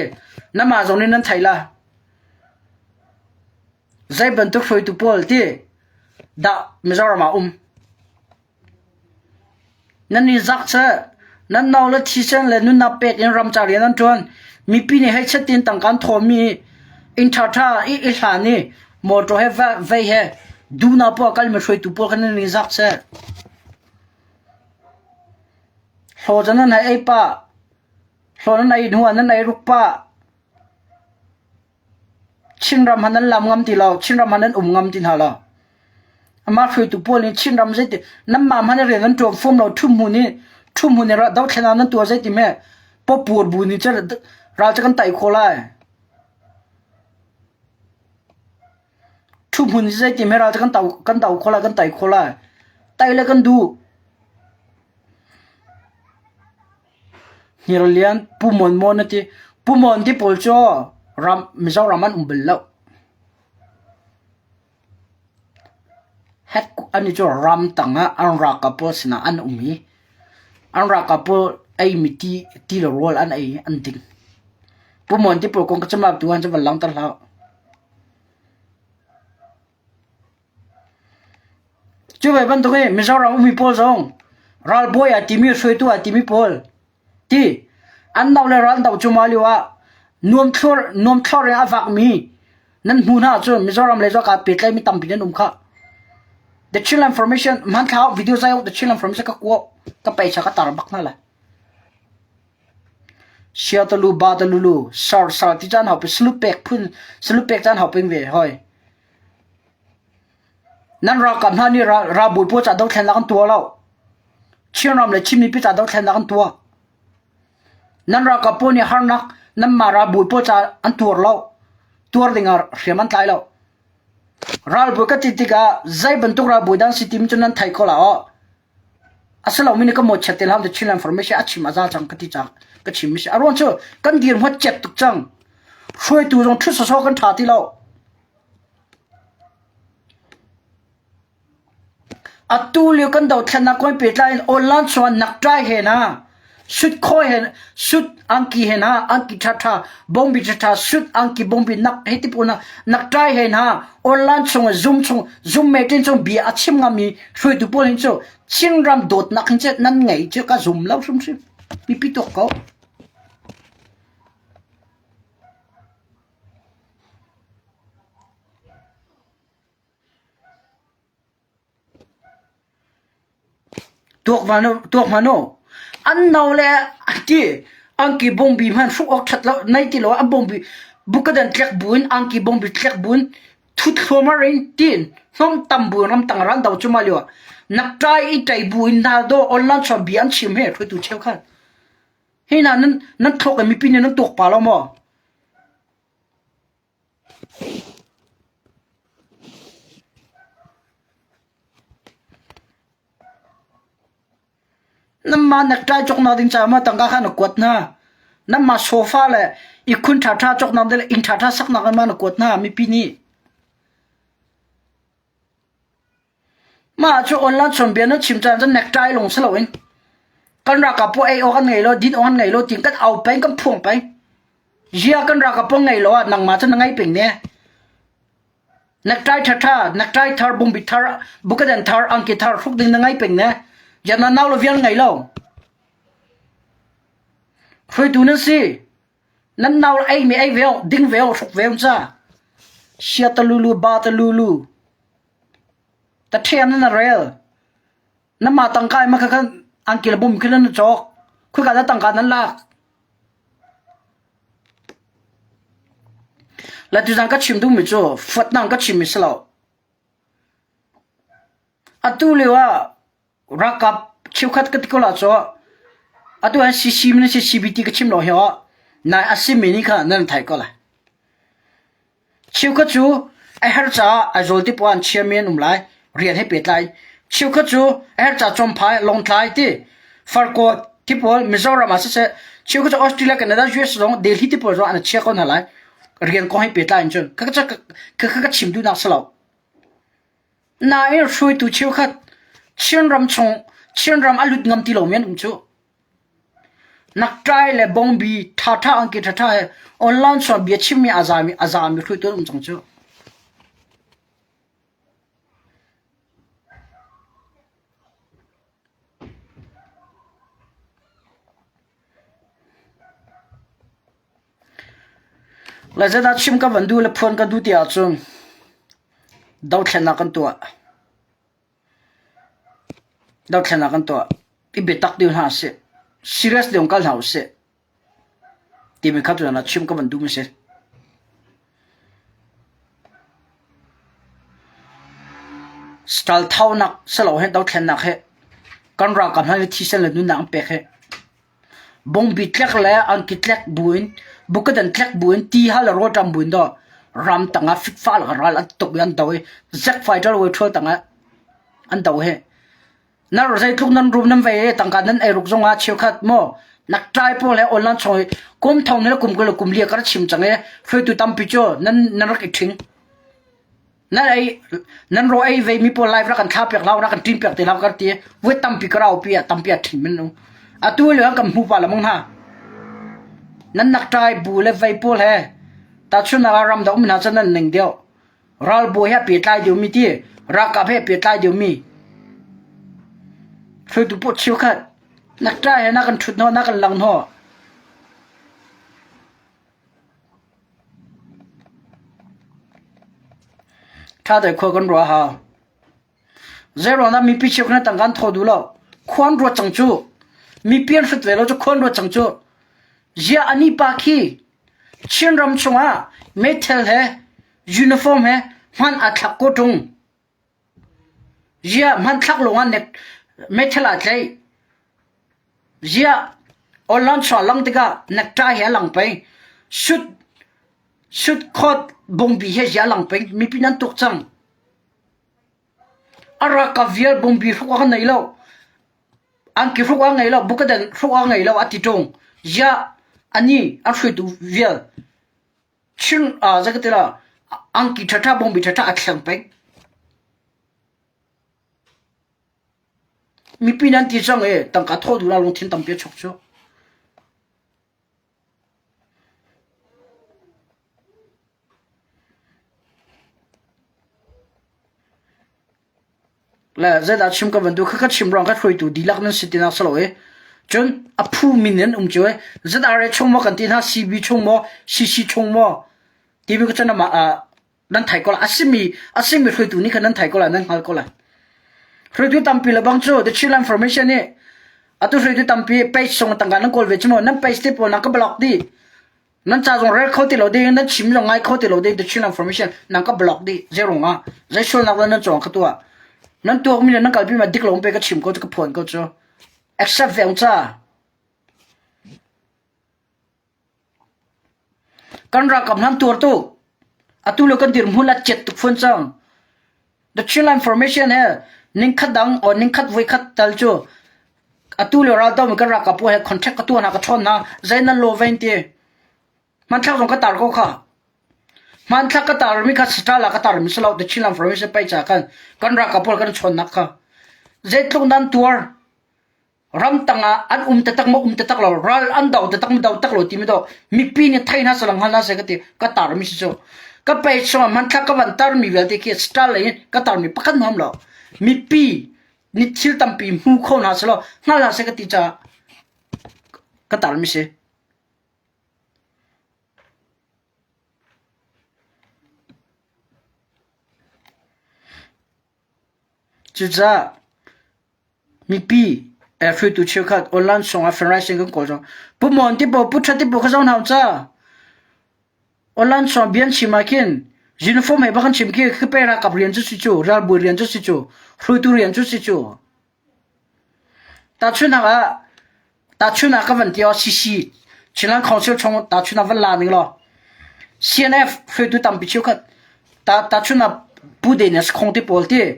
namah zong nih nan theih la. Zei bantuk hruaitu pawl ti dah Mizoram ah um? Nan i zak seh. Nan nau le thisen le nunnak pek in ramcar rian an ṭuan. Mipi nih hei chet tiin tangka an thawmi inn ṭhaṭha i i hlan i motor he vei he duhnak poah kalmi hruaitu pawl kha nan i zak seh. Hlaw cu nan hei ei pah. Hlaw nan ei hnu ah nan ei ruk pah. Chinram han nan lam ngam ti lo, Chinram han nan um ngam ti hna lo. Amah hruaitu pawl nih Chinram zeiti nanmah hmanh rian nan ṭuan fum lo ṭhumhmun i ṭhumhmun i dothlen nan tuah zeiti hme pawpur bu nih cun ral cu kan tai khawh lai. Ṭhuhmun zeiti hme ral cu kan do kan do khawh lai kan tai khawh lai. Tai le kan duh. Hngirlian Pu Mon Mon a ti. Pu Mon ti pawl cu ram Mizoram an um bal lo. Het an i cu ramtang ah an ralkap pawl sinah an um i an ralkap pawl eimi ti ti le rawl an ei i an ding. Pu Mon ti pawl kong ka chim lai tu han cu van langhter hlah. Cu ve bantuk in Mizoram ummi pawl zong ralbawi aa timi hruaitu aa timi pawl ti an do le ral do cuma lio ah nuamthlor nuamthlor in a vakmi nan hmu hna ahcun Mizoram lei zong aa pehtlaimi tampi nan um khah. The Chinland Formation hmanthlak video zai The Chinland Formation ka kua ka peisa ka tar bak hna lai. Sia talu ba talu lu sar sar ti caan hau pe salu pek phun salu pek caan hau peng ve hoi. Nan ralkap hna nih ralbawi pawl ca dothlennak an tuah lo. Chinram le Chin mipi ca dothlennak an tuah. Nan ralkap pawl nih harnak nanmah ralbawi pawl ca an tuar lo. Tuar ding ah hriam an tlai lo. Ralbawi ka ti tikah zei bantuk ralbawi dah an si timi cu nan thei ko la aw. A si lomi nih ka mawchiat te hlah Chin Information a chim a za cang ka ti cang ka chim mi si. A ruang cu kan dirhmun cet tuk cang. Hruaitu zong ṭhut sawsawh kan ṭha ti lo. Atu lio kan dothlennak kong pehtlai in online chungah nakṭai he hna, sutkhoi he sut angki he hna, angki ṭhaṭha, bawngbi ṭhaṭha, sut angki bawngbi nak hei ti pawl hna, nakṭai he hna, online chung Zoom chung Zoom meeting chung bia a chim ngami hruaitu pawl hin cu Chinram dawtnak hin cu nan ngei cu ka zum lo hrimhrim. Mipi tuak ko. Tuak hmanh u, an no le a ti angki bawngbi hmanh hruk awk ṭhat lo nei ti lo an bawngbi bukadan tlek buin angki bawngbi tlek buin thut thluahmah in tiin hnawmtam buin ramtang ran do cu mah lio ah nakṭai i ṭei buin hna dawh online chawn bia an chim he hruaitu cheukhat hi hna nan nan thluak in mipi nih nan tuak pa lo maw? Nanmah necktie cawknak ding caah maw tangka kha na kuat hna? Nanmah sofa le ihkhun ṭhaṭha cawknak ding le inn ṭhaṭha saknak in ma na kuat hna mipi nih? Mah cu online chawnbia nan chim caan cun necktie lawng si loin kan ralkap pawl ei awk an ngei lo, din awk an ngei lo tiin kan au peng, kan phuang peng. Zia kan ralkap pawl ngei lo ah nangmah cu na ngei peng ne. Necktie ṭhaṭha, necktie thar, bungbi thar, bukadan thar, angki thar hruk ding na ngei peng ne. Ziah na nau le vial ngei lo. Hruaitu nan si. Nan nau ei mi ei ve ding ve hruk ve ca. Sia ta lulu ba ta lulu. Ta ṭhiam nan rel. Nan mah tangka in ma kha angki le bum khi nan cawk. Khika na tangka nan lak. Le tuzan ka chim duhmi cu fuatnang ka chimmi si lo. Atu lio ah ralkap cheukhat ka ti ko la cu atu an CC min si CBT ka chim lo hi nai a simi nih kha nan thai ko lai. Cheukhat cu a herh caah Aizawl ti poah an chiami an um lai, rian he pehtlai. Cheukhat cu a herh caah Cawmphai, Lawngtlai ti, Farkaw ti pawl Mizoram ah siseh, cheukhat cu Australia, Canada, US zong Delhi ti pawl zong an chia ko hna lai. Rian kong he pehtlai in cun. Khakha ka chim duhnak si lo. Nain hruaitu cheukhat Chinram chung Chinram a lut ngam ti lomi an um cu. Nakṭai le bawngbi ṭhaṭha angki ṭhaṭha he online chuan bia chimmi a zami a zami hruaitu an um cang cu. Le zeidah chim ka van duh le phuan ka duh ti ahcun dothlennak kan tuah. Dothlennak kan tuah. I biatak deuh hna sih. Serious deuh in kal hna usih. Timi kha tutan ah chim ka van duhmi si. Stal thaunak silo he dothlennak he kan ralkap hna nih thisen le nunnak an pek he bongbi tlek le angki tlek buin bukadan tlek buin ti hal le rawlṭam buin daw ram tangah fikfa le ral an tuk i an do i jet fighter wei ṭhual tangah an do he nar zeitluk nan rum nan vei i tangka nan ei ruk zongah cheukhat maw nakṭai pawl he online chung i kum thong le kum kul kum lia kar chim cang i hruaitu tampi cu nan nan rak i ṭhing Nan ei nan ro ei ve mi pawl live rak kan thla piak lau rak kan ṭin piak te lau kan ti voi tampi ka rau pi ah tampi a ṭhin min nu. Atu le kan hmu pa lamang hna. Nan nak ṭai bu le vei pawl he tahchunhnak ah ram da um hna cun nan ning deuh. Ralbawi he pehtlai deuh mi ti ralkap he pehtlai deuh mi. Hruaitu pawl cheukhat nak ṭai he na kan ṭhut hnaw na kan lang hnaw. Ṭha tein khua kan ruah a hau. Zeiruang dah mipi cheukhat nih tangka an thaw duh lo? Khua an ruat cang cu. Mipi an hrut ve lo cu khua an ruat cang cu. Ziah anih pa khi Chinram chungah meithal he uniform he hman aa thlak ko ṭung. Ziah hmanthlak lawngah nek meithal aa tlaih. Ziah online chuah lang tikah necktie he a lang peng. Suit suit coat bungbi he ziah a lang peng. Mipi nan tuk cang. A ralkap vial bungbi hruk awk an nei lo. Angki hruk awk a ngei lo. Bukadan hruk awk a ngei lo a ti ṭung. Ziah ani an hruaitu vial Chin ah zei ka ti la angki ṭhaṭha bawngbi ṭhaṭha a thleng peng. Mipi nan ti cang i tangka thawh duh la lungthin tampi a chuk cu. Le zeidah chim ka van duh kha ka chim ruang ka hruaitu dihlak nan si tinak si lo i cun a phu min in um cio i ZRA chung maw kan ti hna CB chung maw CC chung maw timi ka cun amah ah nan thai ko la a simi a simi hruaitu nih khan nan thai ko la nan hngal ko la hruaitu tampi le bang cu the Chin Information nih atu hruaitu tampi page sung tangka nan kawl ve cu maw nan page te pawl nan ka block dih Nan ca zong rel kho ti lo ding, nan chim zong ngai kho ti lo ding, the Chin information nan ka block dih. Zei ah zei sualnak le nan cawng kha tuah. Nan tuak mi le nan kalpi ma dik lo pe ka chim ko cu ka phuan ko cu. Accept ve ca. Kan ralkap nan tuar tu. Atu le kan dirhmun a cet tuk fun cang. The Chin information he ning khat dang or ning khat voi khat tal cu atu le raldo mi kan ralkap pawl he contract ka tuah hna ka chawn hna zei nan law vein ti hmanthlak zong ka tar ko kha hmanthlak ka tar mi kha star la ka tar mi silo the Chin information pai cha kan kan ralkap pawl kan chawn nak kha zeitluk nan tuar Ramtang ah an um taktak maw um taktak lo, ral an do taktak maw do tak lo timi do mipi nih thei hna salang hngal hna seh ka ti ka tarmi si cu. Ka page chungah hmanthlak ka van tarmi vialte khi star lei in ka tarmi pakhat hmanh um lo. Mipi nih thil tampi hmu kho hna selaw hngal hna seh ka ti caah ka tarmi si. Cucaah mipi hruaitu cheukhat online songah fundraising kan kawl zong Pu Mon ti paw Pu That ti paw kha zoh hna ca. Online song bian chim ah khin uniform he bak an chim khi khi pe ralkap rian cu si cu ralbawi rian cu si cu hruaitu rian cu si cu. Tahchunhnak ah tahchunhnak ka van ti aw CC Chinland Council chung tahchunhnak van la ning law CNF hruaitu tampi cheukhat ta tahchunhnak Pu Dennis Khong te pawl ti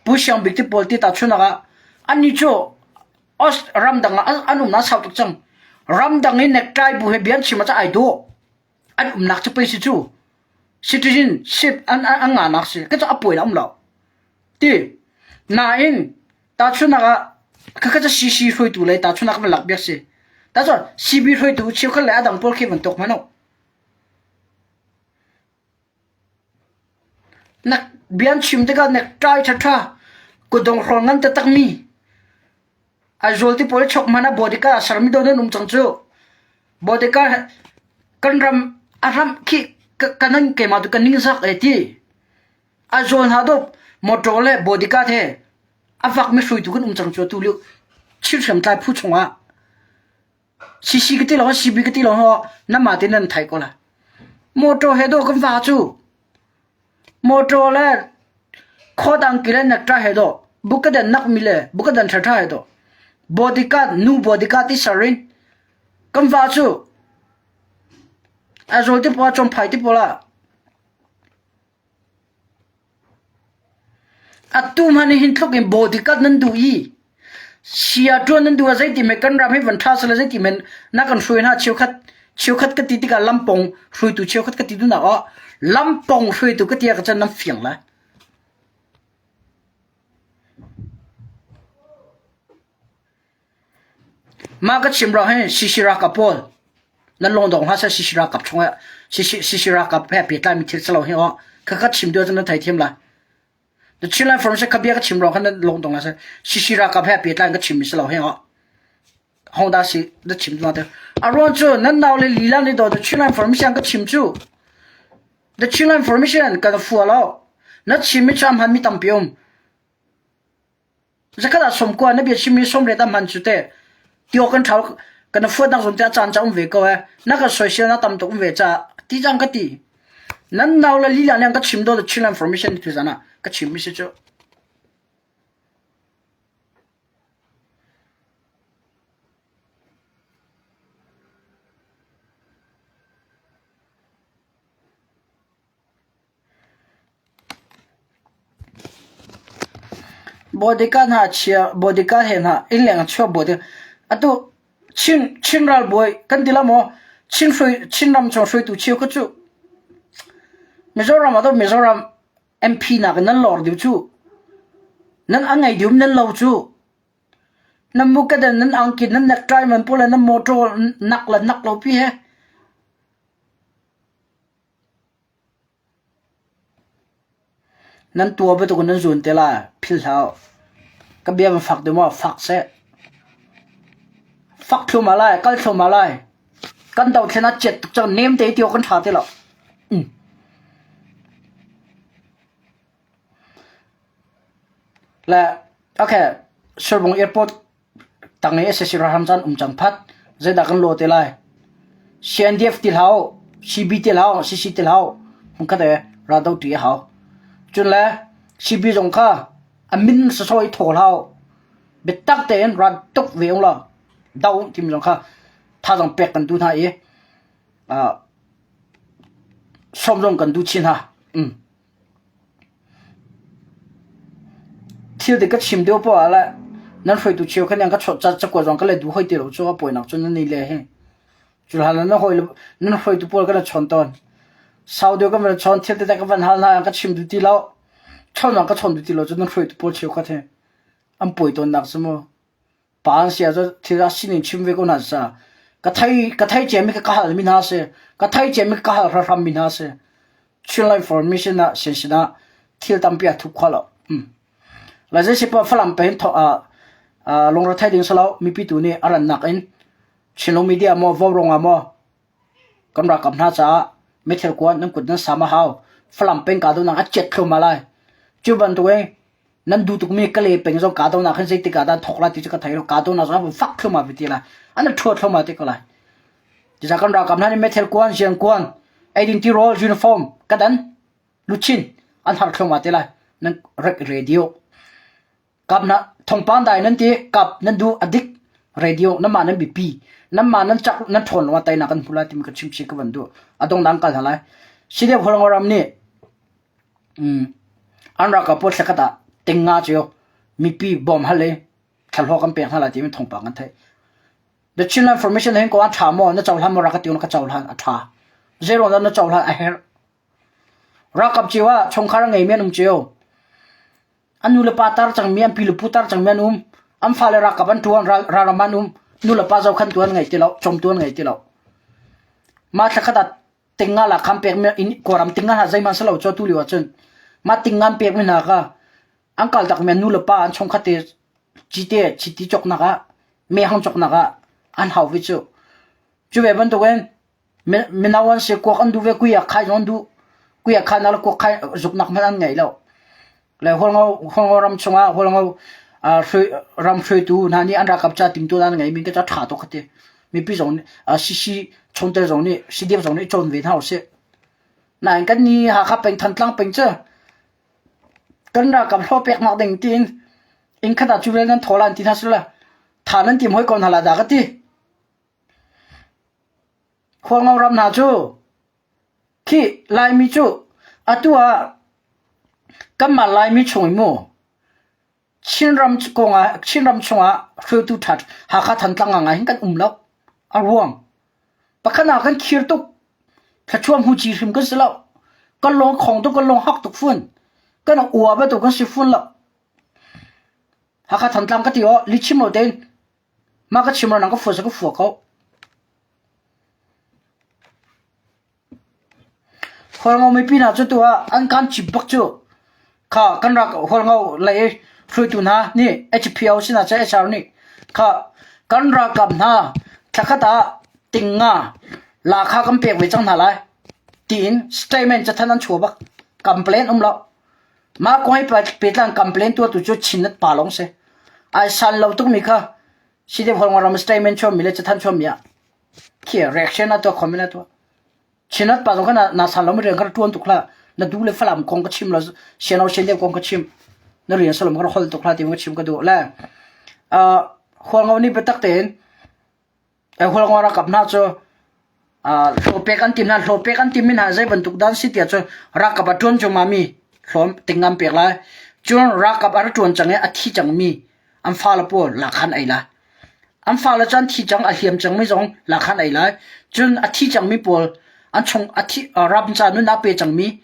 Pu Siang Bik te pawl ti tahchunhnak ah annih cu Aus ramdang ah an umnak sau tuk cang. Ramdang i necktie bu he bia an chim ah ai dawh. An umnak cu pei si cu. Citizenship an an ngahnak si. Ka cu a puai um lo. Ti. Nain tahchunhnak ah khakha cu CC hruaitu le tahchunhnak van lak biak si. Ta cun CB hruaitu cheukhat le a dang pawl khi van tuk hmanh Na bia an chim tikah necktie ṭhaṭha kutdong hrawl ngan taktakmi Aizawl ti pawl chok hmanh ah bodyguard a sermi dawh nan um cang cu. Bodyguard kan ram a ram khi kanan keimah tu ka ningzak e ti. Aizawl hna dawh motor le bodyguard he a vakmi hruaitu kan um cang cu atu lio Chin hriamtlai phu chungah. CC ka ti lo CB ka ti lo namah te nan theih ko la. Motor he dawh kan va cu. Motor le khuadang ki le nekṭa he dawh bukadan nak mi le bukadan ṭhaṭha he dawh bodyguard nu bodyguard i ser in kan va cu. Aizawl te pawl ah Chawngphai te pawl ah Atu hmanh hi hin tluk in bodyguard nan duh i sia ṭuan nan duh ah zeiti hme kan ram hi van ṭha sehla zeiti hme na kan hruai hna cheukhat cheukhat ka ti tikah lampong hruaitu cheukhat ka ti duhnak ah lampong hruaitu ka ti ah cun nan fiang lai. Mah ka chim ruang hin CC ralkap pawl nan lungdong hlah seh CC ralkap chung ah CC ralkap he pehtlaimi thil si lo hi aw khakha chim duh ahcun nan theithiam lai. The Chinland Forum kha bia ka chim ruang khan nan lungdong hlah seh CC ralkap he pehtlai in ka chimmi si lo hi aw hong dah si na chim duh te. A ruang cu nan nau le lila nih daw The Chinland Formation ka chim cu The Chinland Formation kan fua lo. Na chimmi cu a hmanmi tampi um. Zakhat ah sawmkua na bia chimmi sawmriat a hman cu teh tio kan ṭhal kan fuatnak zawn te a caan ca um ve ko eh na kan soisel na tam tuk um ve ca ti cang ka ti nan nau le lila nih an ka chim do the Chin information tu zan ah ka chim mi si cu Bodyguard hna chia bodyguard he hna innleng ah chuak bawt atu Chin Chin ralbawi kan ti la maw Chin hrui Chinram chung hruaitu cheukhat cu Mizoram ah cun Mizoram MP nak in nan lor deuh cu nan a ngei deuh nan lo cu nan mukadan nan angki nan necktie man pawl le nan motor nak le nak lo pi he Nan tuah bantuk in nan zun te lai. Philh hlah u. Ka bia van fak deuh maw? Fak seh. Fak thluahmah lai, kal thluahmah lai. Kan dothlen ah chiat tuk cang. Nem te ti awk kan ṭha ti lo. Mm. Le, okay, Surbung Airport Tang i sac ralhrang caan um cang phat. Zeidah kan law te lai? CNDF ti hlah u, CB ti hlah u, CC ti hlah u. Hmunkhat e raldo ṭi a hau. Cun le CB zong kha a min sawsawh i thaw hlah u. Biatak tein ral tuk ve ung law do timi zong kha thazaang pek kan duh hna i uh, sawm zong kan duh chin hna. Mm. Thil te ka chim deuh poah ah le nan hruaitu cheu kha nan ka chawt cakuat zong ka let duh hoi ti lo cu a pawinak cu nan nei le hi. Cu hlan ah nan hawi nan hruaitu pawl ka na chawn tawn. Sau deuh ka van chawn thil tete ka van hal hna ka chim duh ti lo. Chawn ka chawn duh ti lo cu nan hruaitu pawl cheukhat hi an pawi tawnnak cu mu. Pa an si ahcun thil a sining chim ve ko hna sa. Ka thei ka thei ciami ka ka hal mi hna si. Ka thei ciami ka hal hram mi hna si. Chinland Information ah sin ah thil tampi a thup kho lo. Hmm. La zei si pa Falam pe hin tho a lungre thei ding salo mipi tu nih a rannak in Chinlung media maw Vaurawng ah maw kan ralkap hna caah meithal kuan nan kut nan sam a hau. Falam peng ka do nang a chiat thluahmah lai. Cu bantuk in. Nan duh tukmi Kalay peng zong kahdohnak hin zeitik ah dah thawk lai ti cu ka thei lo. Kahdohnak zong a fak thluahmah ve ti lai. An i ṭhuat thluahmah te ko lai. Cucaah kan ralkap hna nih meithal kuan, sian kuan, eidin tirawl, uniform, kadan, luchin an har thluahmah te lai. Nan rek radio. Kap na thawngpang dai nan ti kap nan duh a dik radio nanmah nan biapi nanmah nan cak nan ṭhawn lo ah teinak kan hmu lai timi ka chim chih ka van duh. A dongdang kal hna lai. CDF Hualngo ram nih An ralkap pawl thlakhat ah tingnga cu mipi bawm hal i thlahlawh kan pek hna lai timi thawngpang kan theih. The Chinland Formation hin ko a ṭha maw? Na cohlan maw? Rak ka ti na ka cohlan a ṭha. Zeiruang dah na cohlan a herh? Ralkap cio ah chungkhar a ngeimi an um cio. An nu le pa tar cangmi, an pi le pu tar cangmi an um. An fale ralkap an ṭuan, ralram an um. Nu le pa zohkhantu an ngei ti lo, cawmtu an ngei ti lo. Mah thlakhat ah tinga la kham pek mi in kawram tinga hna zeihmanh si lo cu tu lio ahcun mah tinga an pek mi hna kha an kal tak mi an nu le pa an chungkhat te cite chiti cawknak ah mehhang cawknak ah an hau ve cu cu ve bantukin mino an si kuak an duh ve kuia khai zong an duh kuia khai na le kuak khai zuknak hmanh an ngei lo Le Hualngo ram chungah Hualngo ram hruaitu hna nih an ralkap ca timtu an ngeimi ka ca ṭha tuk ka ti. Mipi zong nih CC chungtel zong nih CDF zong nih cawn ve hna usih. Nain kan nih Hakha peng Thantlang peng cu kan ralkap hlawh peknak ding tiin inn khat ah cu vial nan thaw lan ti hna sila tha nan tim hoi ko hna la dah ka ti. Hualngo ram hna cu Khi Laimi cu atu ah kanmah Laimi chung in mu Chinram kongah Chinram chungah hruaitu ṭha Hakha Thantlang ngangai hin kan um lo. A ruang pakhat ah kan khir tuk. Thluachuah hmu ci hrim kan si lo. Kan lung khong tuk, kan lung hak tuk fun. Kan ua bantuk kan si fun lo. Hakha Thantlang ka ti aw, lihchim lo tein mah ka chim lo nang ka fua sa ka fua ko. Hualngo mipi hna cu tu ah an kan cip bak cu. Kha kan rak Hualngo lei hruaitu hna nih HPO sinah cun HR nih kha kan ralkap hna thlakhat ah tingnga lahkhah kan pek ve cang hna lai tiin statement cathanh an chuah bak. Complaint um lo. Mah kong he pehtlan complaint tuahtu cu Chinnet pa lawng si. Ai san lo tukmi kha CDF Hualngo ram statement chuahmi le cathanh chuahmi ah Khi reaction a tuah comment a tuah. Chinat pa zong kha na na san lo mi rian kha tuan tuk hlah. Na du le Falam kong ka chim lo siano sian deuh kong ka chim. Na rian salom ka hol tuk hlah ti ka chim ka duh le. Uh, Hualngo nih biatak tein Hualngo ralkap hna cu hlawpek an tim hna hlawpek an tim mi hna zei bantuk dan si tiah cun ralkap a ṭuan cuahmah mi hlawm tingam pek lai cun ralkap a ra ṭuan cang i a thi cang mi an fale pawl lakhan ei lai An fale cu an thi cang, a hliam cangmi zong lakhan ei lai. Cun a thi cangmi pawl an chung a thi ram ca nun a pe cangmi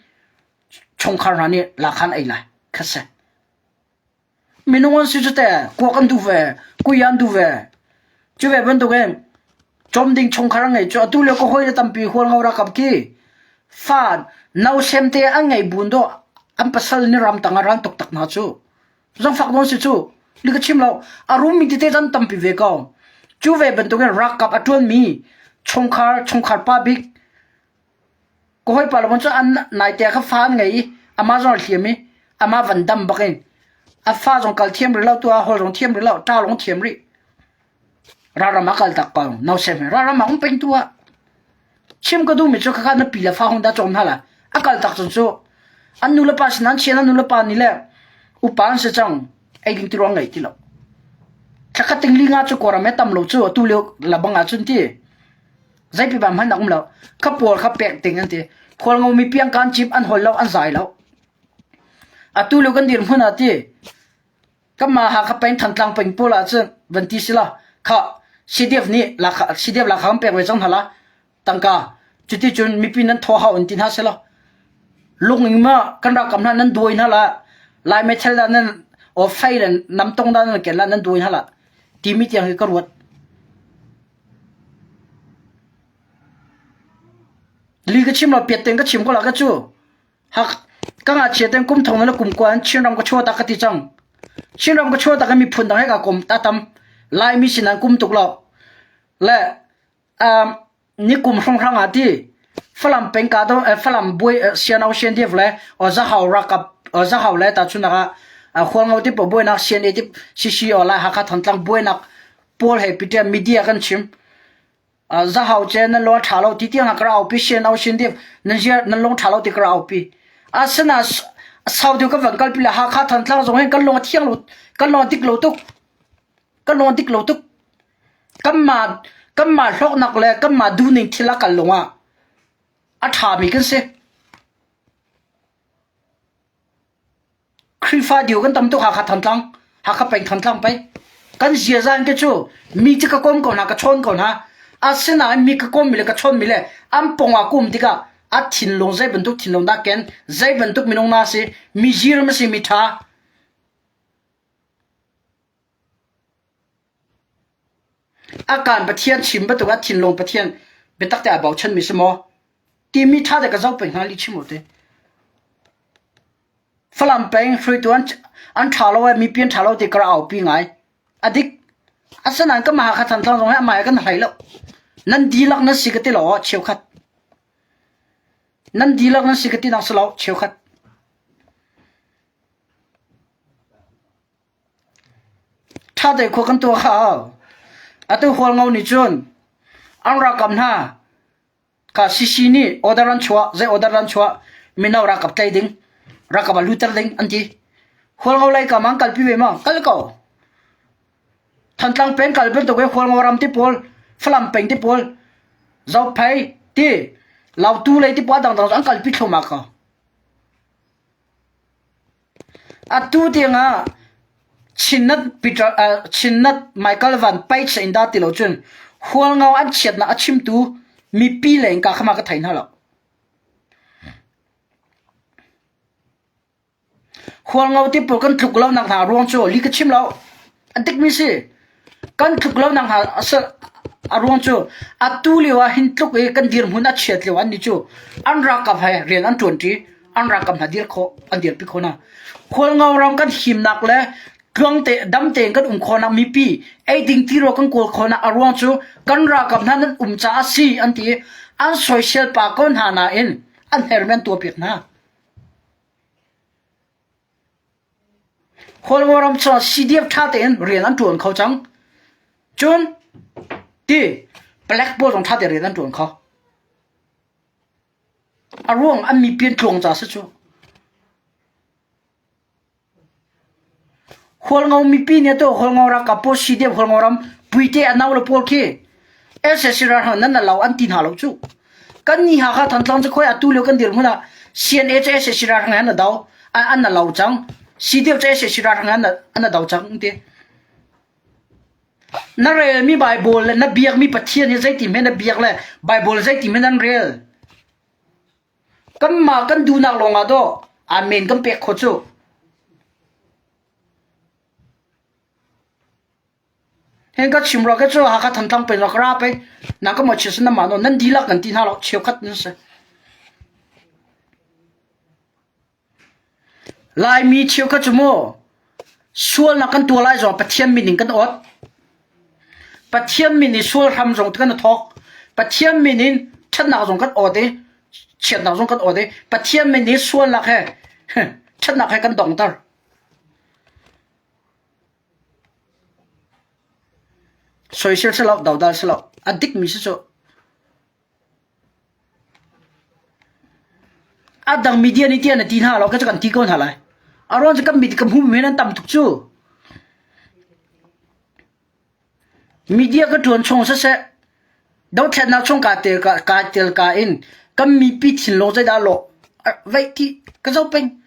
chungkhar hna nih lakhan ei lai. Kha si. Minung an si cu te kuak an duh ve, kui an duh ve. Cu ve bantukin cawm ding chungkhar an ngei cu atu lio ka hawi le tampi hualngo rakap ki fa nausem te an ngei bun do an pasal nih ram tang ah ran tuk tak hna cu. Zangfak nawn si cu. Li ka chim lo. A rummi tete zan tampi ve ko. Cu ve bantukin ralkap a ṭuanmi chungkhar chungkhar pa bik ka hawipa le cu an naite kha fa an ngei i amah zong a hliam i amah van dam bak in a fa zong kal thiam rih lo tu ah hawl zong thiam rih lo ṭa lawng thiam rih. Ralram ah kal tak ko nausem he ralram ah um peng tu ah chim ka duhmi cu khakha na pi le fa hung dah cawm hna la a kal tak cun cu an nu le pa sin an chian an nu le pa nih le upa an si cang ei ding ti ruang ngei ti lo thlakhat ting li nga cu kawram he tam lo cu atu lio labang ah cun ti zeipi ba hman um lo kha pawl kha pek ting an ti khual ngo mi piang kan chip an hol lo an zai lo atu lio kan dir hmun ah ti Kanmah Hakha peng Thantlang peng pawl ahcun van ti si la kha CDF nih lakha CDF lakha kan pek ve cang hna la tangka cuti cun mipi nan thaw hau in ti hna selaw lung in ma kan ralkap hna nan duai hna la lai meithal dah nan o fei le namtong dah nan ken la nan duai hna la timi tiang hi ka ruat li ka chim lo piat ten ka chim ko la ka cu Hak ka ngakchia ten kum thong le kum kua in Chinram ka chuah tak ka ti cang. Chinram ka chuah tak i miphun dang he ka kom ta tam. Laimi sin an kum tuk lo. Le um, ni kum hrawnghrang ah ti Falam peng ka do eh, Falam buai siano sian diev le o zahau rakap o zahau le ta chunak ah. Hualngo ti paoh buainak CNA ti CCO lai Hakha Thantlang buainak pawl he pite media kan chim. Zahau ce nan lung a ṭha lo ti tiang ka ra aupi CNO CNDF nan zia nan lung ṭha lo ti ka ra aupi. Asina sau deuh ka van kalpi le Hakha Thantlang zong hin kan lung a thiang lo kan lung a dik lo tuk. Kan lung a dik lo tuk. Kanmah kanmah hlawknak le kanmah duhning thil a kal lungah a ṭhami kan si. Khrihfa dio kan tam tuk Hakha Thantlang, Hakha peng Thantlang pei. Kan ziaza in te cu mi cu ka kom ko hna, ka chawn ko hna. Asinain mi ka kommi le ka chawnmi le an pong ah ka um tikah a thinlung zei bantuk thinlung dah ken, zei bantuk minung na si, mi zir ma si, mi ṭha. A kaan Pathian chim bantuk ah thinlung Pathian biatak te aa bochanmi si maw? Timi ṭha te ka zoh peng hna lih chim u ti. Falam peng hruaitu an, an ṭha lo i mipi an ṭha lo ti ka rak aupi ngai. A dik. Asinain ka Hakha Thantlang zong hi amah he kan hlei lo. Nan dihlak nan si ka ti lo cheukhat. Nan dihlak nan si ka ti nak si lo cheukhat. Ṭha te khua kan tuah kha au. Atu Hualngo nih cun an ralkap hna kha CC nih order an chuah, zei order an chuah, mino ralkap tlaih ding, ralkap ah lutter ding an ti. Hualngo lei kam an kalpi ve ma? Kal ko. Thantlang peng kal bantuk i Hualngo ram ti pawl, Falam peng ti pawl, Zophei ti, Lautu lei ti pawl dangdang an kalpi thluahmah ko. Atu tiangah Chinnet Peter, uh, Chinnet Michael Van Page in dah ti lo cun Hualngo an chiatnak a chimtu mipi leng ka khama ka thei hna lo. Hualngo ti pawl kan tluk lo nak hna ruang cu li ka chim lo. A dikmi si. Kan tluk lo nak hna a ruang cu atu lio ah hin tluk i kan dirhmun a chiat lio an ni cu an ralkap he rian an ṭuanṭi an ralkap hna dir khawh an dirpi khawh hna. Khualngo ram kan himnak le tluang te dam tein kan um khawhnak mipi eiding tirawl kan kawl khawhnak a ruang cu kan ralkap hna nan um caah a si an ti i an soisel pa ko hna nain an hermi an tuahpiak hna. Khualngo ram chungah CDF ṭha tein rian an ṭuan kho cang. Cun ti palek pawl zong ṭha tein rian an ṭuan kho. A ruang an mipi an tluang ca si cu. Hualngo mipi nih atu Hualngo ralkap pawl CDF Hualngo ram puite a nau le pawl khi SSC ralhrang nan lo an ti hna lo cu. Kan ni Hakha Thantlang cu khoi atu lio kan dirhmun ah CNA cu SSC ralhrang an do an na lo cang. CDF cu SSC ralhrang an an do cang ti. Na relmi Bible le na biakmi Pathian hi zeiti hme na biak le Bible zeiti hme nan rel. Kanmah kan duhnak lawngah dawh amen kan pek khawh cu. Hen ka chim rua ka cu Hakha Thantlang peng ka ra pei na ka mo chia sin ma no nan dihlak kan ti hna lo cheukhat nan si. Laimi cheukhat cu mu sualnak kan tuah lai zong Pathian min in kan ot. Pathian min i sual hram zong kan thawk. Pathian min in ṭhatnak zong kan ot i chiatnak zong kan ot i Pathian min i sualnak he ṭhatnak he kan dongter. Soisel si lo, dodal si lo. A dikmi si cu. A dang media nih tiah na ti hna lo, ka cu kan ti ko hna lai. A ruang cu kan mit ka hmu men an tam tuk cu. Media ka ṭuan chung siseh, dothlennak chung kaa tel ka, kaa tel ka in kan mipi thinlung zeidah lawh veih ti ka zoh peng.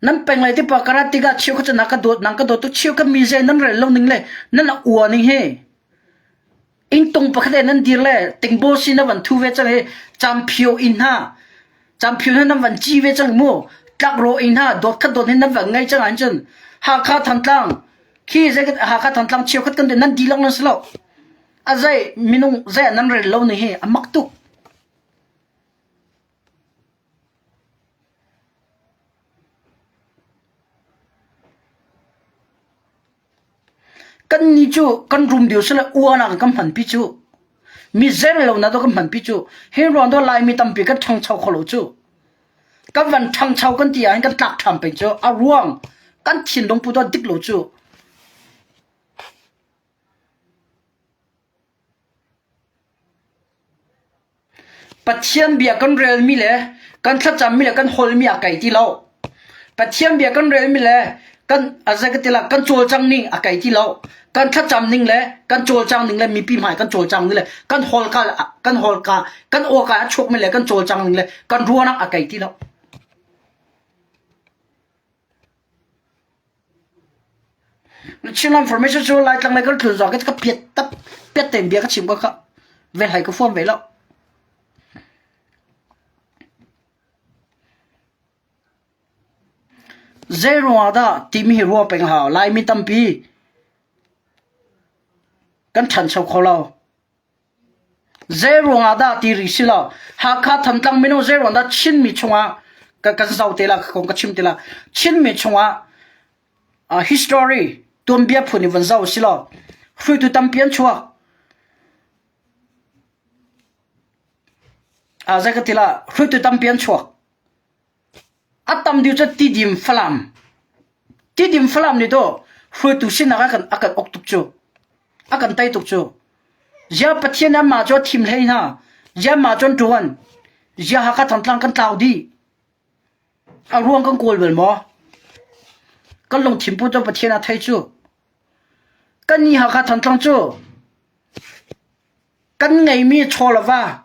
Nan peng lai tipa ka rat tikah cheu kha cu na ka dawt nang ka dawt tuk cheu ka mi zei nan rel lo ning le nan a ua ning hi ingtung pakhat e nan dir le tingbo si na van thu ve cang hi camphio in hna camphio hna nan van ci ve cang mu tlakro in hna dawt khat dawt hin nan van ngei cang ahcun Hakha Thantlang khi zei Hakha Thantlang cheu khat kan nan dihlak nan si lo a zei minung zei nan rel lo ning hi a mak tuk Kannih cu kan rum deuh sile uanak kan hmanpi cu. Mi zer lonak kan hmanpi cu. Hi ruang dawh Laimi tampi kan ṭhangcho kho lo cu. Kan van ṭhangcho kan ti ahhin kan tlak ṭhan peng cu a ruang kan thinlung put ah dik lo cu. Pathian bia kan relmi le kan thlacammi le kan holmi a kai ti lo. Pathian bia kan relmi le kan a zei ka ti la kan cawlcang ning a kai ti lo. Kan thlacam ning le kan cawlcang ning le mipi hmai kan cawlcang ning le kan holka kan holka kan awka a chuakmi le kan cawlcang ning le kan ruahnak a kai ti lo. Chinland Formation cu Laitlang lei kan tlun zong ka piat tap piat tein bia ka chim ko kha vel hai ka fuam ve lo. Zei ruangah dah timi hi ruah peng hau. Laimi tampi kan ṭhancho kho lo. Zei ruangah dah ti rih si lo. Hakha Thantlang minung zei ruang dah Chinmi chungah ka kan zoh te la ka kong ka chim te la. Chinmi chungah uh, history tuanbia phun in van zoh si lo. Hruaitu tampi an chuak. Ah zei ka ti la hruaitu tampi an chuak. A tam deuh cu Tidim Falam. Tidim Falam nih dawh hruaitu sinak a kan a kan uk tuk cu. A kan tei tuk cu. Zia Pathian nih amah cu a thim hlei hna. Zia mah cu an ṭuan. Zia Hakha Thantlang kan tlau dih. A ruang kan kawl bal maw? Kan lungthin pu cu Pathian a thei cu. Kan nih Hakha Thantlang cu Kan ngeimi chaw le va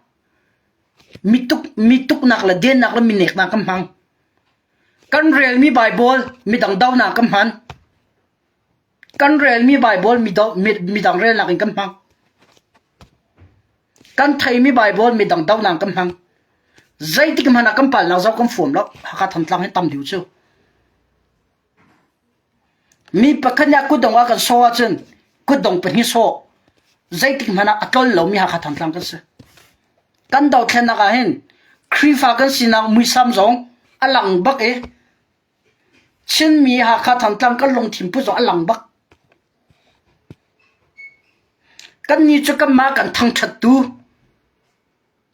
mi tuknak le dennak le mineknak kan hmang. Kan relmi Baibal midang donak kan hman. Kan relmi Baibal midang relnak in kan hmang. Kan theimi Baibal midang donak kan hmang. Zeitik hmanh ah kan palnak zoh kan fuam lo. Hakha Thantlang hi tam deuh cu. Mi pakhat nih a kutdong a kan sawh ahcun kutdong pahnih sawh zeitik hmanh ah a tlol lomi Hakha Thantlang kan si. Kan dothlennak ah hin Khrihfa kan sinak muisam zong a lang bak i Chinmi Hakha Thantlang kan lungthin put zong a lang bak. Kannih cu kanmah kan thangṭhattu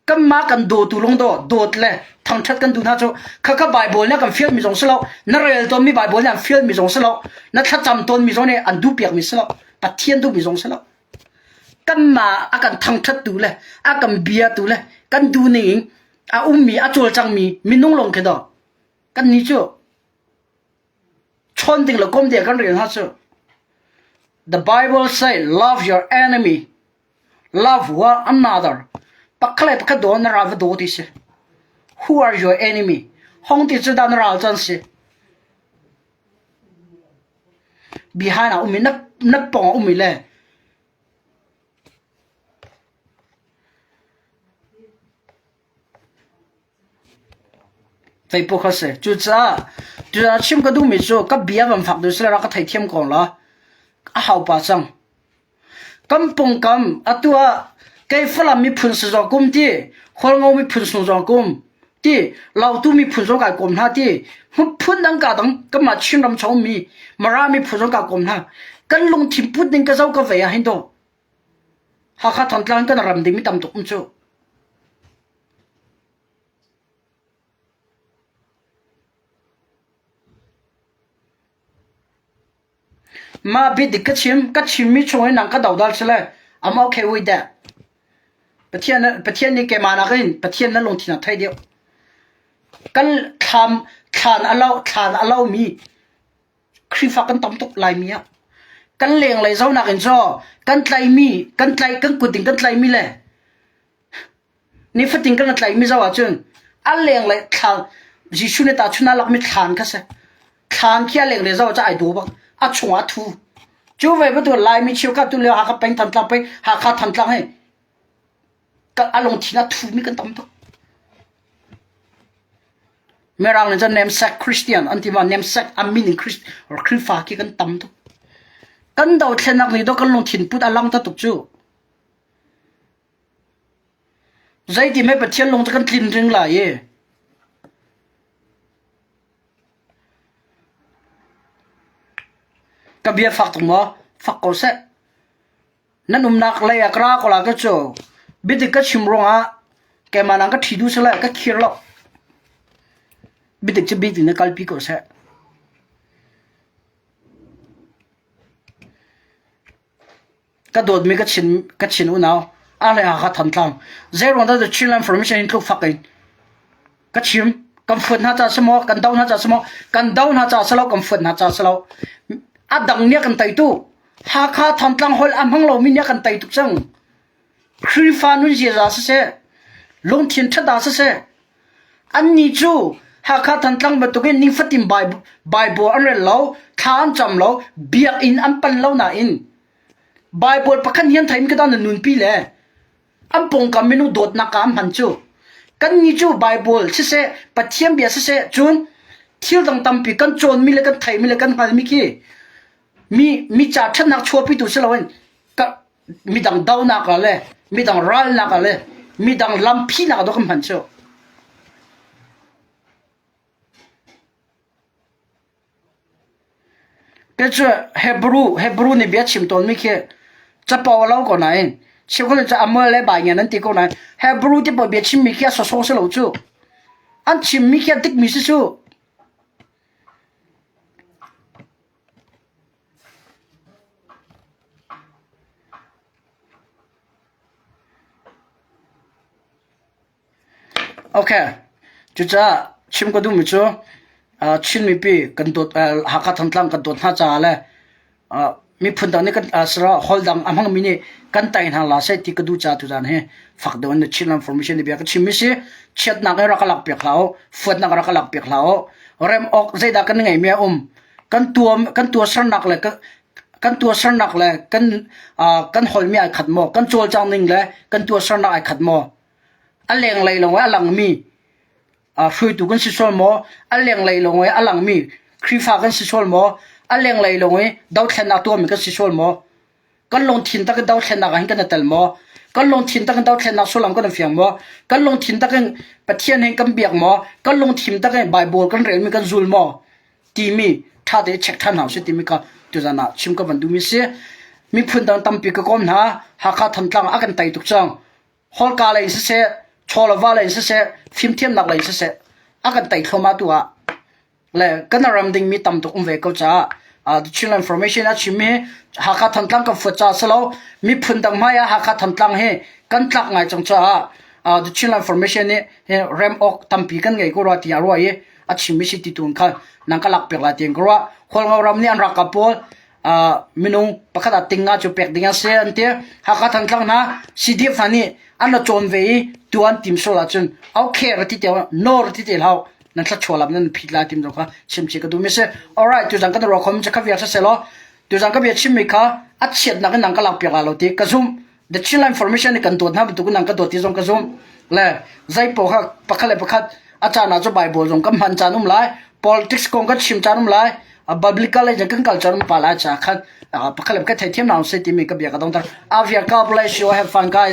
Kanmah kan dawtu lung daw dawt le thangṭhat kan duh hna cu khakha Baibal nih a kan fialmi zong si lo, na rel tawnmi Baibal nih an fialmi zong si lo, na thlacam tawnmi zong nih an duhpiakmi si lo, Pathian duhmi zong si lo. Kanmah a kan thangṭhattu le a kan biatu le kan duh ning in a ummi a cawlcangmi minung lawng khi daw kannih cu chawn ding le kom ding kan rel hna cu. The Bible say love your enemy Love one another. Pakhat le pakhat daw na ral va daw ti si. Who are your enemy? Hong ti cu dah na ral can si. Behind ah umi na na pong ah umi le Feipuk kha si. Cucaah cucaah chim ka duhmi cu ka bia van fak duh sila rak ka theithiam ko la. A hau pa cang. Kan pawngkam atu ah kei Falam miphun si zong kum ti, Hualngo miphun sung zong kum ti, Lautu miphun zong kai kom hna ti, phun dang ka dang kanmah Chinram chung mi Mara miphun zong ka kom hna. Kan lungthin put ning ka zo ka vei ah hin to. Hakha Thantlang kan ram ding mi tam tuk um cu. Mah biadik ka chim, ka chimmi chung in nang ka dodal si lai. I'm okay with that. Pathian, Pathian nih keimah nakin Pathian na lungthin a thei deuh. Kan thlam, thlan a lo, thlan a lomi Khrihfa kan tam tuk Laimi ah. Kan lenglei zonak in caw, kan tlaimi, kan tlai, kan kut in kan tlaimi le Nifatin kan tlaihmi zoh ahcun a lenglei thlan Jesuh nih tahchunh ah lakmi thlan kha si. Thlan khi a lenglei zoh ah ai daw bak. A chungah a thu. Cu ve bantuk Laimi cheukhat tu lio Hakha peng Thantlang peng Hakha Thantlang hi a lungthin a thumi kan tam tuk. Mirang nih cun namesake Christian an ti ma namesake a min in Christ or Khrihfa khi kan tam tuk. Kan dothlennak nih dawh kan lungthin put a lang ta tuk cu. Zeiti hme Pathian lung cu kan tlin ring lai i ka bia fak tuk maw? Fak ko seh. Nan umnak lei ah ka ra ko la ka cu. Biadik ka chim ruangah keimah nang ka ṭhi duh sile ka khir lo. Biadik cu biadik in kalpi ko seh. Ka dawtmi ka Chin, ka Chin unau, a le Hakha Thantlang. Zeiruang dah Chinland Formation in tluk fak in ka chim. Kan fuat hna ca si maw, kan do hna ca si maw, kan do hna ca si lo, kan fuat hna ca si lo. A dang nih a kan tei tu. Hakha Thantlang holh a hmang lomi nih a kan tei tuk cang. Khrihfa nun ziaza siseh, lungthin ṭhat siseh, annih cu Hakha Thantlang bantukin nifatin Baibal an rel lo, thla an cam lo, biakinn an pan lo nain Baibal pakhat hi an theimi ka na nunpi le an pawngkam minung dawtnak ah an hman cu. Kannih cu Baibal siseh, Pathian bia siseh, cun thil dang tampi kan cawnmi le kan theimi le kan hngalmi khi mi mi ca ṭhatnak chuahpitu si loin midang donak ah le midang ralnak ah le midang lamphihnak ah dawh kan hman cu. Kei cu Hebrew Hebrew nih bia chim tawnmi khi capo a lo ko nain cheukhat cu amual le bai ngan an ti ko nain Hebrew ti pawl bia chimmi khi a sawsawh si lo cu. An chimmi khi a dikmi si cu. Okay. Cucaah chim ka duhmi cu Chin mipi kan dawt Hakha Thantlang kan dawt hna caah le miphun dang nih kan holh dang a hmangmi nih kan tai hna la seh ti ka duh caah tuzaan hi fak deuh in Chinland Formation nih bia ka chimmi si. Chiatnak in rak ka lakpiak hlah u, fuatnak rak ka lakpiak hlah u. Rem awk zeidah kan ngeihmi a um. Kan tuam kan tuahsernak le kan tuahsernak le kan kan holmi ai khat maw? Kan cawlcang ning le kan tuahsernak ai khat maw? A lenglei lawng a langmi hruaitu kan si sual maw? A lenglei lawng a langmi Khrihfa kan si sual maw? A lenglei lawng i dothlennak tuahmi kan si sual maw? Kan lungthin tak in dothlennak ah hin kan i tel maw? Kan lungthin tak in dothlennak sullam kan i fiang maw? Kan lungthin tak in Pathian hin kan biak maw? Kan lungthin tak in Bible kan relmi kan zul maw? Timi ṭha tein check ṭhan hna usih timi kha tuzan ah chim ka van duhmi si. Miphun dang tampi ka kawm hna. Hakha Thantlang a kan tei tuk cang. Holka lei in siseh, chawlava lei in siseh, fimthiamnak lei in siseh, a kan tei thluahmah tu ah le kan ram dingmi tam tuk um ve ko caah uh, the Chinland Formation a chimmi Hakha Thantlang kan fuat caah si lo miphun dang hmai ah Hakha Thantlang hi kan tlak ngai cang caah uh, the Chinland Formation nih rem awk tampi kan ngei ko rua tiah ruah i a chimmi si ti tu kha nang ka lak piak lai tiin ka ruah Hualngo ram nih an ralkap pawl minung pakhat ah ting nga cu pek ding a si an ti. Hakha Thantlang hna CDF hna nih an ra cawn ve i tu an tim sual ahcun okay ra ti te no ra ti te hlau nan thla lam nan phit lai tim zong kha chimchi ka duh mi si. Alright tuzan kan ruah khom kha vial selaw tuzan ka bia chimmi kha a chiatnak in nang ka lak piak la lo ti ka zum. The Chinland Formation nih kan dawt hna bantuk in an ka dawt ti zong ka zumh. Le zeipaoh kha pakhat le pakhat a caan ah cu Bible zong kan hman caan um lai, politics kong kan chim caan um lai, biblical lei kan kal caan um pa lai ca khan pakhat le pakhat theithiam hna usih timi ka bia ka dongter. Avia God bless you. Have fun guys.